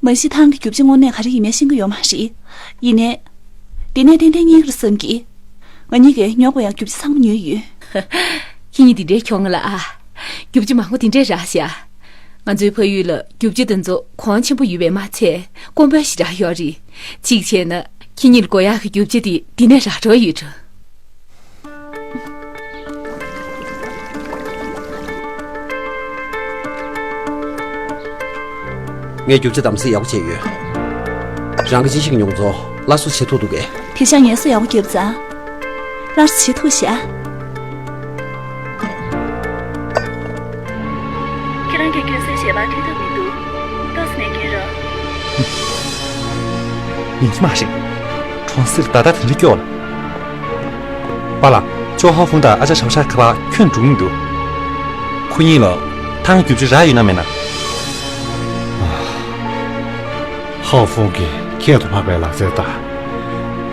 མ་གཞི་ཐང་གི་རྒྱུག་ཆ་དངོས་གནས་ག་རེ་ཡིན་མིན་ཤེས་ཀྱི་ཡོད་མ་རེད། ཡིན་ནའི། དེ་ནས་ཏན་ཏན་རྙེད་ཀྱི་རེད་བསམ་གི། ང་གཉིས་ཀས་ཉོ་དགོས་ཡག་རྒྱུག་ཆ་ཚང་མ་ཉོས་ཡོད། ཁྱེད་གཉིས་འདི་འདྲའི་ཁྱོད་ང་ལ་ཨ། རྒྱུག་ཆ་མང་པོ་འདི་འདྲས་རག་ཤག་ང་ཚོའི་ཕ་ཡུལ་ལ་རྒྱུག་ཆ་འདི་ཚོ་གོང་ཆེན་པོ་ཡོད་པས་མ་ཚད། དཀོན་པོ་ཞེ་དྲག་ཡོད་རེད། གཅིག་བྱས་ན། ཁྱེད་གཉིས་ལ་དགོས་ཡག་གི་རྒྱུག་ཆ་དེ་འདི་ནས་རག་འགྲོ་ཡོད་འགྲོ། ངས་རྒྱུག་ཆ་དམ་སེལ་ཡག་པོ་བྱས་ཡོད། རང་གི་ཅི་ཞིག་མྱོང་ཚོར་སླར་གསོ་བྱེད་ཐུབ་འདུག་གས། དེ་ཤག་ངལ་གསོ་ཡག་པོ་བརྒྱབ་ཙང་། སླར་གསོ་བྱེད་ཐུབ་ཤག་ཁྱེད་རང་གིས་སྐྱོན་སེལ་ཞལ་པར་འཁྲིད་ཐུབ་མི་འདུག་ཏོག་ཙམ་ནས་སྐྱོན་རོགས། ཡིན་གྱི་མ་རེད། གྲོང་གསེབ་ད་ལྟ་དེ་འདྲ་སྐྱོ་ལ། པཱ་ལགས། ཅོ་ཧའོ་ཧྥུང་དང་ཨ་ཅག་ཞའོ་ཞའོ་ཁ་པར་ཁྱོན་འགྲོ་གི་མི་འདུག་ཁོ་གཉིས་ལ་ཐང་རྒྱུག་ཆ་རག་ཡོད་ན་མེད་ན། ཧའོ་ཧྥུང་གི་ཁྱད་དུ་འཕགས་པའི་ལག་རྩལ་དང་།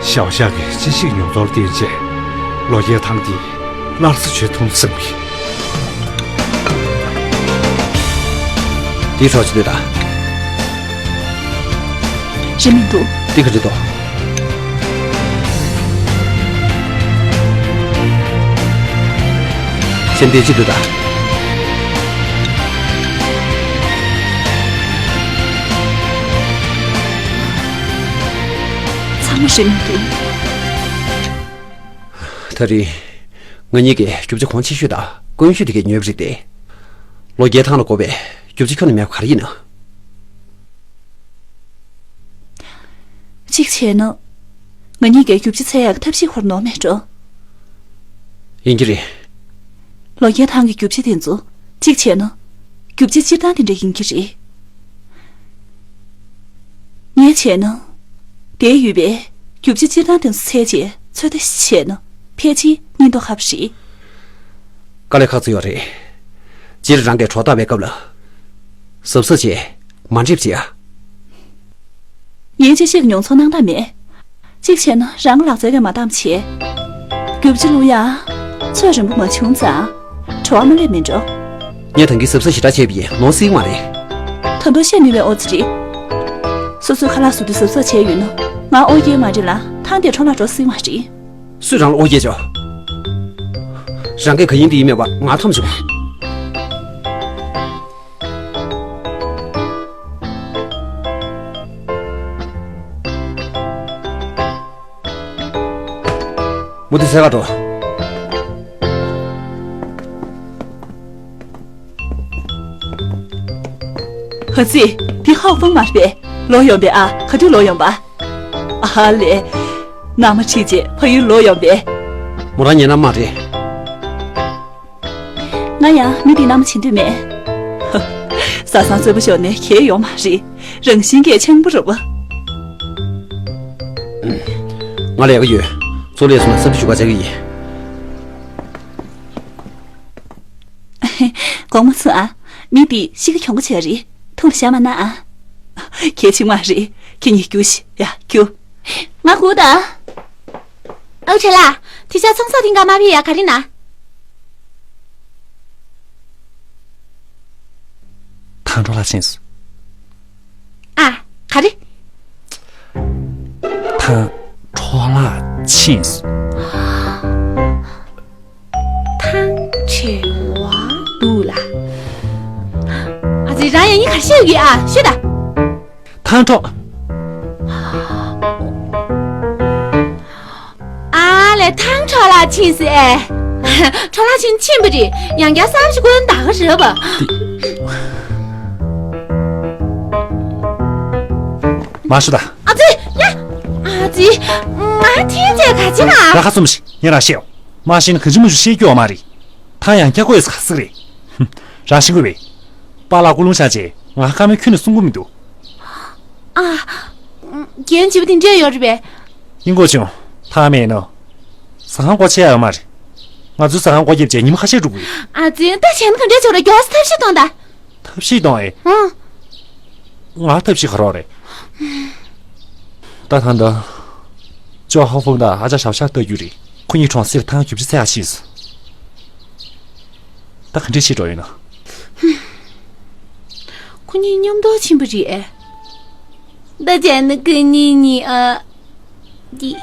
ཞའོ་ཞའོ་གི་ཅི་ཞིག་མྱོང་ཚོར་བརྟེན་བྱས། ལོ་བརྒྱའི་ཐང་དེ་སླར་གསོ་བྱེད་ཐུབ་བསམ་གི། དེའི་གྲོགས་ཅི་འདོད་དང་། རེད་མི་འདུག་འདི་ག་འདྲ་འདུག་སེམས་བདེ་ཅི་འདོད་དང་། ཚང་མ་རེད་མི་འདུག་ད་རེས། ང་གཉིས་ཀྱིས་རྒྱུག་ཆ་གོང་ཆེ་ཤོས་དང་དཀོན་ཤོས་དེ་གས་ཉོས་པ་རེད་དེ། ལོ་བརྒྱའི་ཐང་ལ་དགོས་པའི་རྒྱུག་ཆ་ཁྱོན་ནས་མེད་པ་ག་རེ་ཡིན་ན། གཅིག་བྱས་ན། ང་གཉིས་ཀའི་རྒྱུག་ཆ་འཚོལ་ཡག་གི་ཐབས་ཤེས་ཁོ་རང་ནོར་མེད་འགྲོ། ཡིན་གྱི་རེད། ལོ་བརྒྱའི་ཐང་གི་རྒྱུག་ཆ་དེ་ཚོ་གཅིག་བྱས་ན། རྒྱུག་ཆ་སྤྱིར་བཏང་དེ་འདྲ་ཡིན་གྱི་རེད། ངས་བྱས་ན། དེར་ཡོད་པའི་རྒྱུག་ཆ་སྤྱིར་བཏང་དེ་ཚོ་འཚོལ་བྱས་ཚོད་ལྟ་ཞིག་བྱས་ན་ཕལ་ཆེར་སྙིང་སྟོབས་ཁ་པོ་རེད། དཀའ་ལས་ཁག་ཚོད་ཡོད་རེད། སྤྱིར་རང་གིས་གྲོགས་བཏགས་པའི་སྐབས་ལ། གཟབ་གཟབ་བྱས། མ་འགྲིབ་བྱེད་ཨ། ངས་ཅི་ཞིག་མྱོང་ཚོར་གནང་ཐབས་མེད། གཅིག་བྱས་ན་རང་གི་ལག་རྩལ་གྱིས་མ་བསྡམས་བྱས། རྒྱུག་ཆ་བླུག་ཡ། ཚོད་རན་པོ་མ་བྱུང་ཙང་། བྲོ་བ་མ་སླེབས་མིན་འགྲོ། ངས་ད་གིན་གཟབ་གཟབ་ཞེ་དྲག་བྱས་པ་ཡིན་ནོར་སྲིད་མ་རེད། ད་དུང་བཤད་ནུས་པའི་ཨོ་ཙི་རེད། སོ་སོའི་ཁ་ལག་བཟོ་དུས་གཟབ་གཟབ་བྱས་ཡོད་ན། ང་ཨོ་རྒྱན་མ་རེད་ལ་ཐང་དེ་འཕྲོ་བརླག་འགྲོ་སྲིད་མ་རེད། སུས་རང་ལ་ཨོ་རྒྱན་བྱོས། རང་གིས་ག་ཡིན་འདི་ཡིན་མེད་པ་ང་མཐོང་བྱུང་། མུ་མཐུད་འཚོལ་ག་འགྲོ། ཧ་ཙི། འདི་ཧའོ་ཧྥུང་མ་རེད་པས། ལོག་ཡོང་པས་ཨ། ག་དུས་ལོག་ཡོང་པ། ཨ་ལས། མནའ་མ་ཁྲིད་བྱས་ཕ་ཡུལ་ལོག་ཡོང་པས། མོ་རང་ངའི་མནའ་མ་རེད། ང་ཡང་མི་དེའི་མནའ་མ་བྱེད་འདོད་མེད། ཧ། བཟའ་ཚང་རྩེ་པོ་ཞོག་ནས་གལ་ཡོད་མ་རེད། རང་བཞིན་གྱིས་ཆེན་པོ་རེད་པ། ང་ལས་ཀ་ཡོད། ཚོ་ལས་སོང་ན་ས་འདི་བཞུགས་ག་བྱ་གི་ཡིན། དགོངས་མ་ཚོམ་ཨ། མི་འདི་གཤིས་ཀ་གྱོང་པོ་ཆེ་རེད། ཐུགས་ལ་བཞག་མ་གནང་ཨ། གལ་ཆེ་མ་རེད། ཁྱེད་གཉིས་རྒྱུགས་ཤིག། ཡ། རྒྱུགས། ང་སྒུག་དང་། ཨོ་བྲེ་ལགས། དེ་ཆ་ཚོང་ཟོག་དེ་འགའ་མ་ཕེབས་ཡ། ག་རེ་ན། ཐང་འཕྲོ་ལ་ཕྱིན་སོང་། ཨ། ག་རེ། ཐང་འཕྲོ་ལ་ཕྱིན་སོང་། ཐང་ཆད་པ་འདུག་ལ། ཨ་ཙི། རང་ཡང་ཡིན། ག་རེ་བཤད་ཡོད་ཀྱི། ཨ། ཤོད་ད། ཐང་འཕྲོ། ཨ་ལས། ཐང་འཕྲོ་ལ་ཕྱིན་ཟེར། འཕྲོ་ལ་ཕྱིན། ཕྱིན་པ་རེད། ཡང་བསྐྱར་གསར་ཞིག་བསྐོ་ན་ད་ག་རེད་པ། མ་ཤོད་ད། ཨ་ཙི། ཡ། ཨ་ཙི། ང་ཐེངས་ཚེ་ག་ཅི་ལ། ར་ཁ་ཙུམ་ཞིག། ངས་ར་བཤད་ཡོང་། མ་ཤེས་ན་གང་ཅི་མ་ཞུ་བཤད་རྒྱུ་ཡོད་མ་རེད། ཐང་ཡང་བསྐྱར་བསྐོ་ཡས་ག་ཟིག་རེད། ཧུམ། རང་ཤེས་དགོས་པས། པཱ་ལགས་སྐུ་རླུང་བཞེངས་བྱས་ང་ཁ་མོའི་ཁྱོན་ནས་གསུང་གི་མི་འདུག། ཨ། རྒན་བྱིས་པ་དེ་འདྲས་ཡོད་རེད་པས། ཡིན་དགོས་བྱུང་། ཐང་མེད་ནོ། ཟ་ཁང་སྒོ་ཕྱེ་ཡ་ཡོད་མ་རེད། ང་ཚོའི་ཟ་ཁང་སྒོ་བརྒྱབ་བྱས་ཉི་མ་ཁ་ཤས་འགྲོ་གི་ཡོད། ཨ་ཙི། ད་བྱས་ན་ག་འདྲས་བྱས་ར། མགྱོགས་སེ་ཐབས་ཤེས་གཏོང་ད། ཐབས་ཤེས་གཏོང་ཨེ། ཨང་། ང་ཐབས་ཤེས་ག་རེ་རེད། ད་ཐང་ད། ཅོ་ཧ་ཧྥང་དང་ཨ་ཅག་ཞབས་ཤ་ལྟ་རྒྱུ་རེད། ཁོ་གཉིས་གྲོང་གསེབ་ཐང་རྒྱུ་ཆ་འཚོལ་ཡ་ཕྱིན་སོང་། ད་ག་འདྲས་བྱེད་འགྲོ་ཡོད་ན། ཁོ་གཉིས་མཉམ་དུ་ཕྱིན་པ་རེད་ཨེ། ད་བྱས་ན་ཁོ་གཉིས་གཉིས། ཨ། འདི།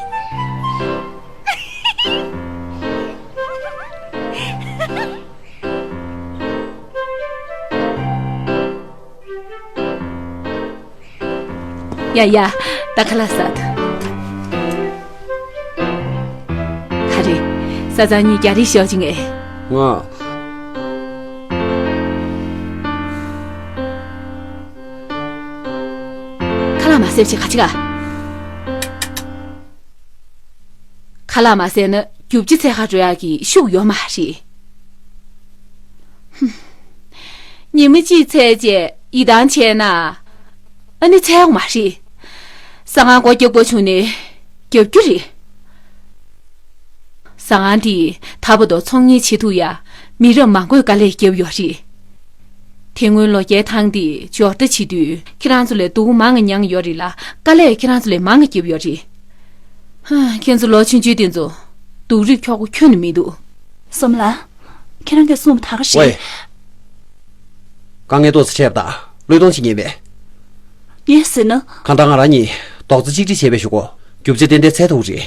ཡ་ཡ། ད་ཁ་ལག་ཟ་ད། ག་རེ། བཟའ་ཚང་གཉིས་རྒྱ་རིགས་ཤོག་ཅིག་ངས། ང་། ཁ་ལག་མ་བཟས་བྱས་ག་ཅི་ག། ཁ་ལག་མ་བཟས་ན་རྒྱུ་ཆ་འཚོལ་ག་འགྲོ་ཡག་གི་ཤུགས་ཡོད་མ་རེད། ཧུམ། ཉི་མ་གཅིག་འཚོལ་བྱས་ཡིད་ཐང་ཆད་ན། ཨ་ནི་འཚོལ་ཡོང་མ་རེད། ཟ་ཁང་སྒོ་རྒྱག་དགོས་བྱུང་ནས་རྒྱབ་རྒྱུ་རེད། ཟ་ཁང་འདིས་ད་བར་དུ་ཚོང་གཉེར་བྱེད་ཐུབ་ཡ་མི་རབས་མང་པོས་དཀའ་ལས་བརྒྱབ་ཡོད་རེད། དེ་སྔོན་ལོ་བརྒྱའི་ཐང་འདི་འབྱོར་ལྟ་བྱེད་དུས་ཁྱེད་རང་ཚོ་ལས་སྡུག་མང་ང་མྱངས་ཡོད་རེད་ལ། དཀའ་ལས་ཁྱེད་རང་ཚོ་ལས་མང་ང་བརྒྱབ་ཡོད་རེད། ཧ། ཁྱེད་ཚོ་ལོ་ཆུང་ཆུང་དེ་ཚོ་སྡུག་རུས་འཁྱོག་པོ་ཁྱོན་ནས་མི་འདུག། སོམ་ལགས། ཁྱེད་རང་གིས་གསུངས་པ་ད་ག་རེད། ཝེ། དཀའ་ངལ་ཏོག་ཙམ་འཕྲད་པ་དང་བློས་གཏོང་བྱེད་ཉན་པས། ངས་ཟེར་ན། གང་ལྟར་ང་རང་གཉིས་རྡོག་རྩ་གཅིག་སྒྲིལ་བྱས་པའི་གཞུག་གུ་རྒྱུ་ཆ་ཏན་ཏན་འཚོལ་ཐུབ་ཀྱི་རེད།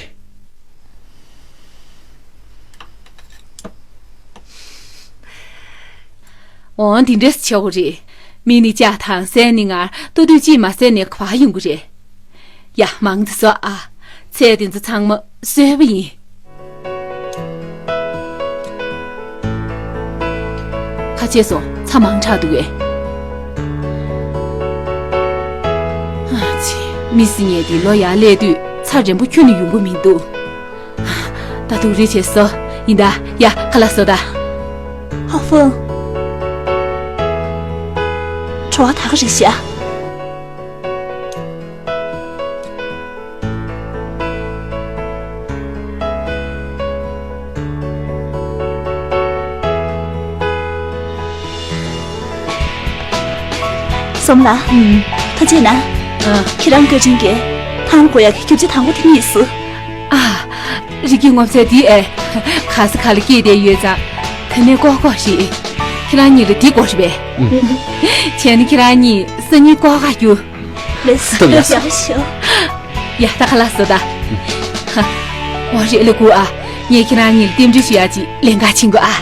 འོང་། འདི་འདྲས་བྱེད་དགོས་རེད། མི་ནི་ལྕགས་དང་སྲན་ནི་ངར་ལྟོ་དུས་གཅིག་མ་ཟས་ནས་ག་པར་ཡོང་གི་རེད། ཡ། མང་ཙི་བཟོ་ཨ། ཚལ་དེ་ཚོ་ཚང་མ་སོས་པ་ཡིན། ཁ་ཕྱེ་སོང་། ཚྭ་མང་དྲགས་འདུག་གས། ཨ་ཙི། མི་སི་ཉལ་དེ་ལོ་ཡར་སླེབས་དུས་ཚྭ་རན་པོ་ཁྱོན་ནས་ཡོང་གི་མི་འདུག། ད་དུང་རེ་བྱས་སོ། ཡིན་ད། ཡ། ཁ་ལག་བཟོ་ད། ཧ་ཧྥང་། བྲོ་བ་ད་ག་རེད་ཤག། སོམ་ལགས། ཨུམ། ཐུགས་རྗེ་གནང་། ཨ། ཁྱེད་རང་བཀའ་དྲིན་གྱིས་ཐང་བསྐོ་ཡག་གི་རྒྱུ་ཆ་དང་པོ་དེ་རྙེད་སོང་། ཨ། རི་སྐྱེས་སྔོ་ཚལ་འདི་ཨེ། ག་ས་ག་ལ་སྐྱེས་བསྡད་ཡོད་ཙང་། ད་ནས་བཀོག་བཀོག་ཞིག། ཁྱེད་རང་གཉིས་ལ་འདི་དགོས་རེད་པས། ཨུམ། བྱས་ན་ཁྱེད་རང་གཉིས་སང་ཉིན་བཀོག་ག་རྒྱུགས། ལགས་སོ། ཡག་ཤོས། ཡ། ད་ཁ་ལག་བཟོ་ད། ཧ། འོ། རེད། ལ་སྒུག་ཨ། ངས་ཁྱེད་རང་གཉིས་ལ་རྟེན་འབྲེལ་ཞུ་ཡག་ཅིག་ལེན་ག་ཕྱིན་དགོས་ཨ།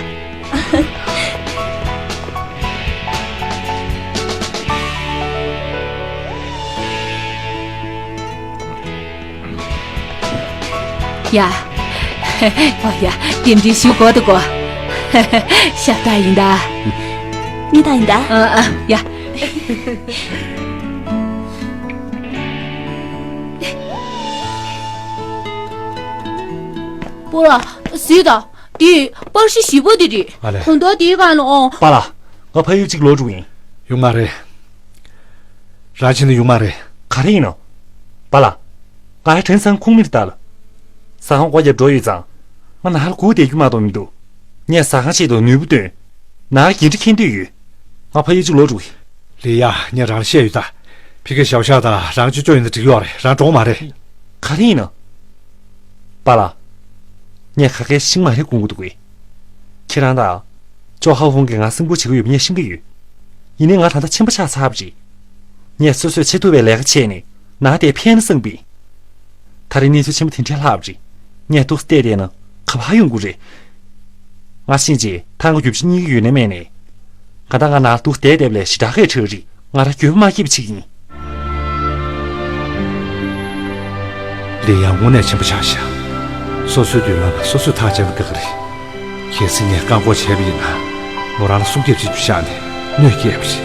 ཡ། འོ་ཡ། རྟེན་འབྲེལ་ཞུ་དགོས་འདུག་གོ། ཤ་སྟག་ཡིན་ད། ངས་ད་ཡིན་ད། ཨ་ཨ། ཡ། པོ་ལགས། གཟིགས་དང་། འདི་པར་ཤིང་བཞི་པོ་འདི་རེད། ཨ་ལས། གོང་ཐོག་འདིའི་སྒང་ལ་འོང་། པཱ་ལགས། ང་ཕ་ཡུལ་གཅིག་ལོག་འགྲོ་ཡིན། ཡོང་མ་རེད། རང་ཕྱིན་ན་ཡོང་མ་རེད། ག་རེ་ཡིན་ནོ། པཱ་ལགས། ང་ཧེ་ཁྲེན་ཚང་ཁུང་མི་རེད་ད་ལ། ཟ་ཁང་སྒོ་བརྒྱབ་འགྲོ་ཡོད་ཙང་། ང་ནང་ལ་སྒུག་བསྡད་རྒྱུ་མ་གཏོགས་མི་འདུག། ངས་ཟ་ཁང་ཆེད་དུ་ནུས་པ་བཏོན། ནང་ལ་འགན་འཁྲི་འཁྱེར་འདོད་ཡོད། ང་ཕ་ཡུལ་གཅིག་ལོག་འགྲོ་གི། ལི་ཡ། ངས་རང་ལ་བཤད་ཡོད་ད། ཕི་ཀའི་ཞའོ་ཤ་དང་རང་ཅོ་ཅོ་ཡིན་ན་འགྲིག་ཡོད་རེད། རང་འགྲོ་མ་རེད། ག་རེ་ཡིན་ན། པཱ་ལགས། ངས་ག་གེ་ཤེས་མ་རེད་དགོངས་ཀྱི་འདུག་གས། ཁྱེད་རང་དང་། ཅོ་ཧའོ་ཧུང་གིས་ང་སེམས་ཁུར་བྱེད་ཀྱི་ཡོད་པ་ངས་ཤེས་ཀྱི་ཡོད། ཡིན་ནའི་ང་ད་ལྟ་ཆེན་པོ་ཆགས་ཚར་བ་རེད། ངས་སོ་སོས་བྱེད་ཐུབ་པའི་ལས་ཀ་བྱས་ནས་ནང་དེར་ཕན་ན་བསམ་པས། ད་རེས་གནས་ཚུལ་ཆེན་པོ་དེ་འདྲ་ལྷག་པ་རེད། ངས་འདུག་སེ་བསྡད་བསྡད་ན་ག་པར་ཡོང་གི་རེད། ང་ཕྱིན་རྗེས་ཐང་ག་རྒྱུ་ཆ་རྙེད་ཀྱི་ཡོད་ན་མེད་ན། གང་ལྟར་ང་ནང་འདུག་སེ་བསྡད་བསྡད་པ་ལས་ཞེ་དྲག་གི་ཁྲག་རེད། ང་རང་འགྱོད་པ་མ་སྐྱེས་པ་བྱེད་ཀྱི་ཡིན། ལི་ཡང་དངོས་གནས་ཆེན་པོ་ཆགས་ཤག་སོ་སོའི་མདུན་ལམ་སོ་སོས་ཐག་བཅད་ན་དགའ་གི་རེད། གལ་སྲིད་ངས་བཀག་འགོག་བྱས་པ་ཡིན་ན། མོ་རང་ལ་སྲོག་སྐྱོབ་བྱེད་རྒྱུ་བཞག་ནས་གནོད་སྐྱེལ་བ་རེད།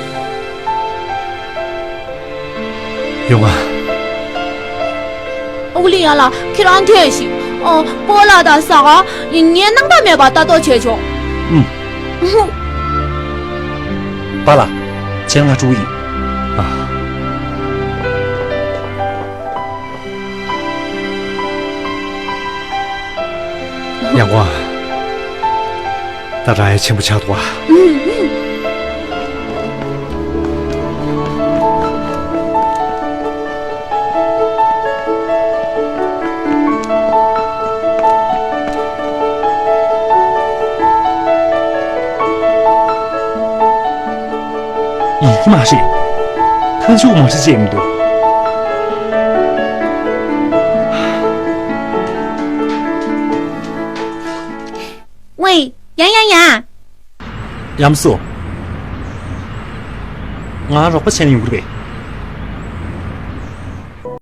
ཡོང་ང་། ཨོ་ལི་ཡ་ལགས། ཁྱེད་རང་ཐོན་ཞིག་ཨོ། སྤོ་ལགས་དང་ཟ་ག་ངས་སྣང་དག་མེད་པར་ལྟ་རྟོག་བྱས་ཆོག་ཨུམ། པཱ་ལགས། བྱས་ན་ང་འགྲོ་གི་ཡིན། ཨ། ཡང་གོ། ད་རང་ཡང་ཆེན་པོ་ཆགས་འདུག་ཨ། ཡིན་གྱི་མ་རེད། ཐང་ཆུ་མ་རེད་ཅེས་མི་འདུག་ཝེ། ཡང་ཡང་ཡང་། ཡམ་སུ། ང་རོགས་པ་བྱས་ན་ཡོང་གི་རེད་པས།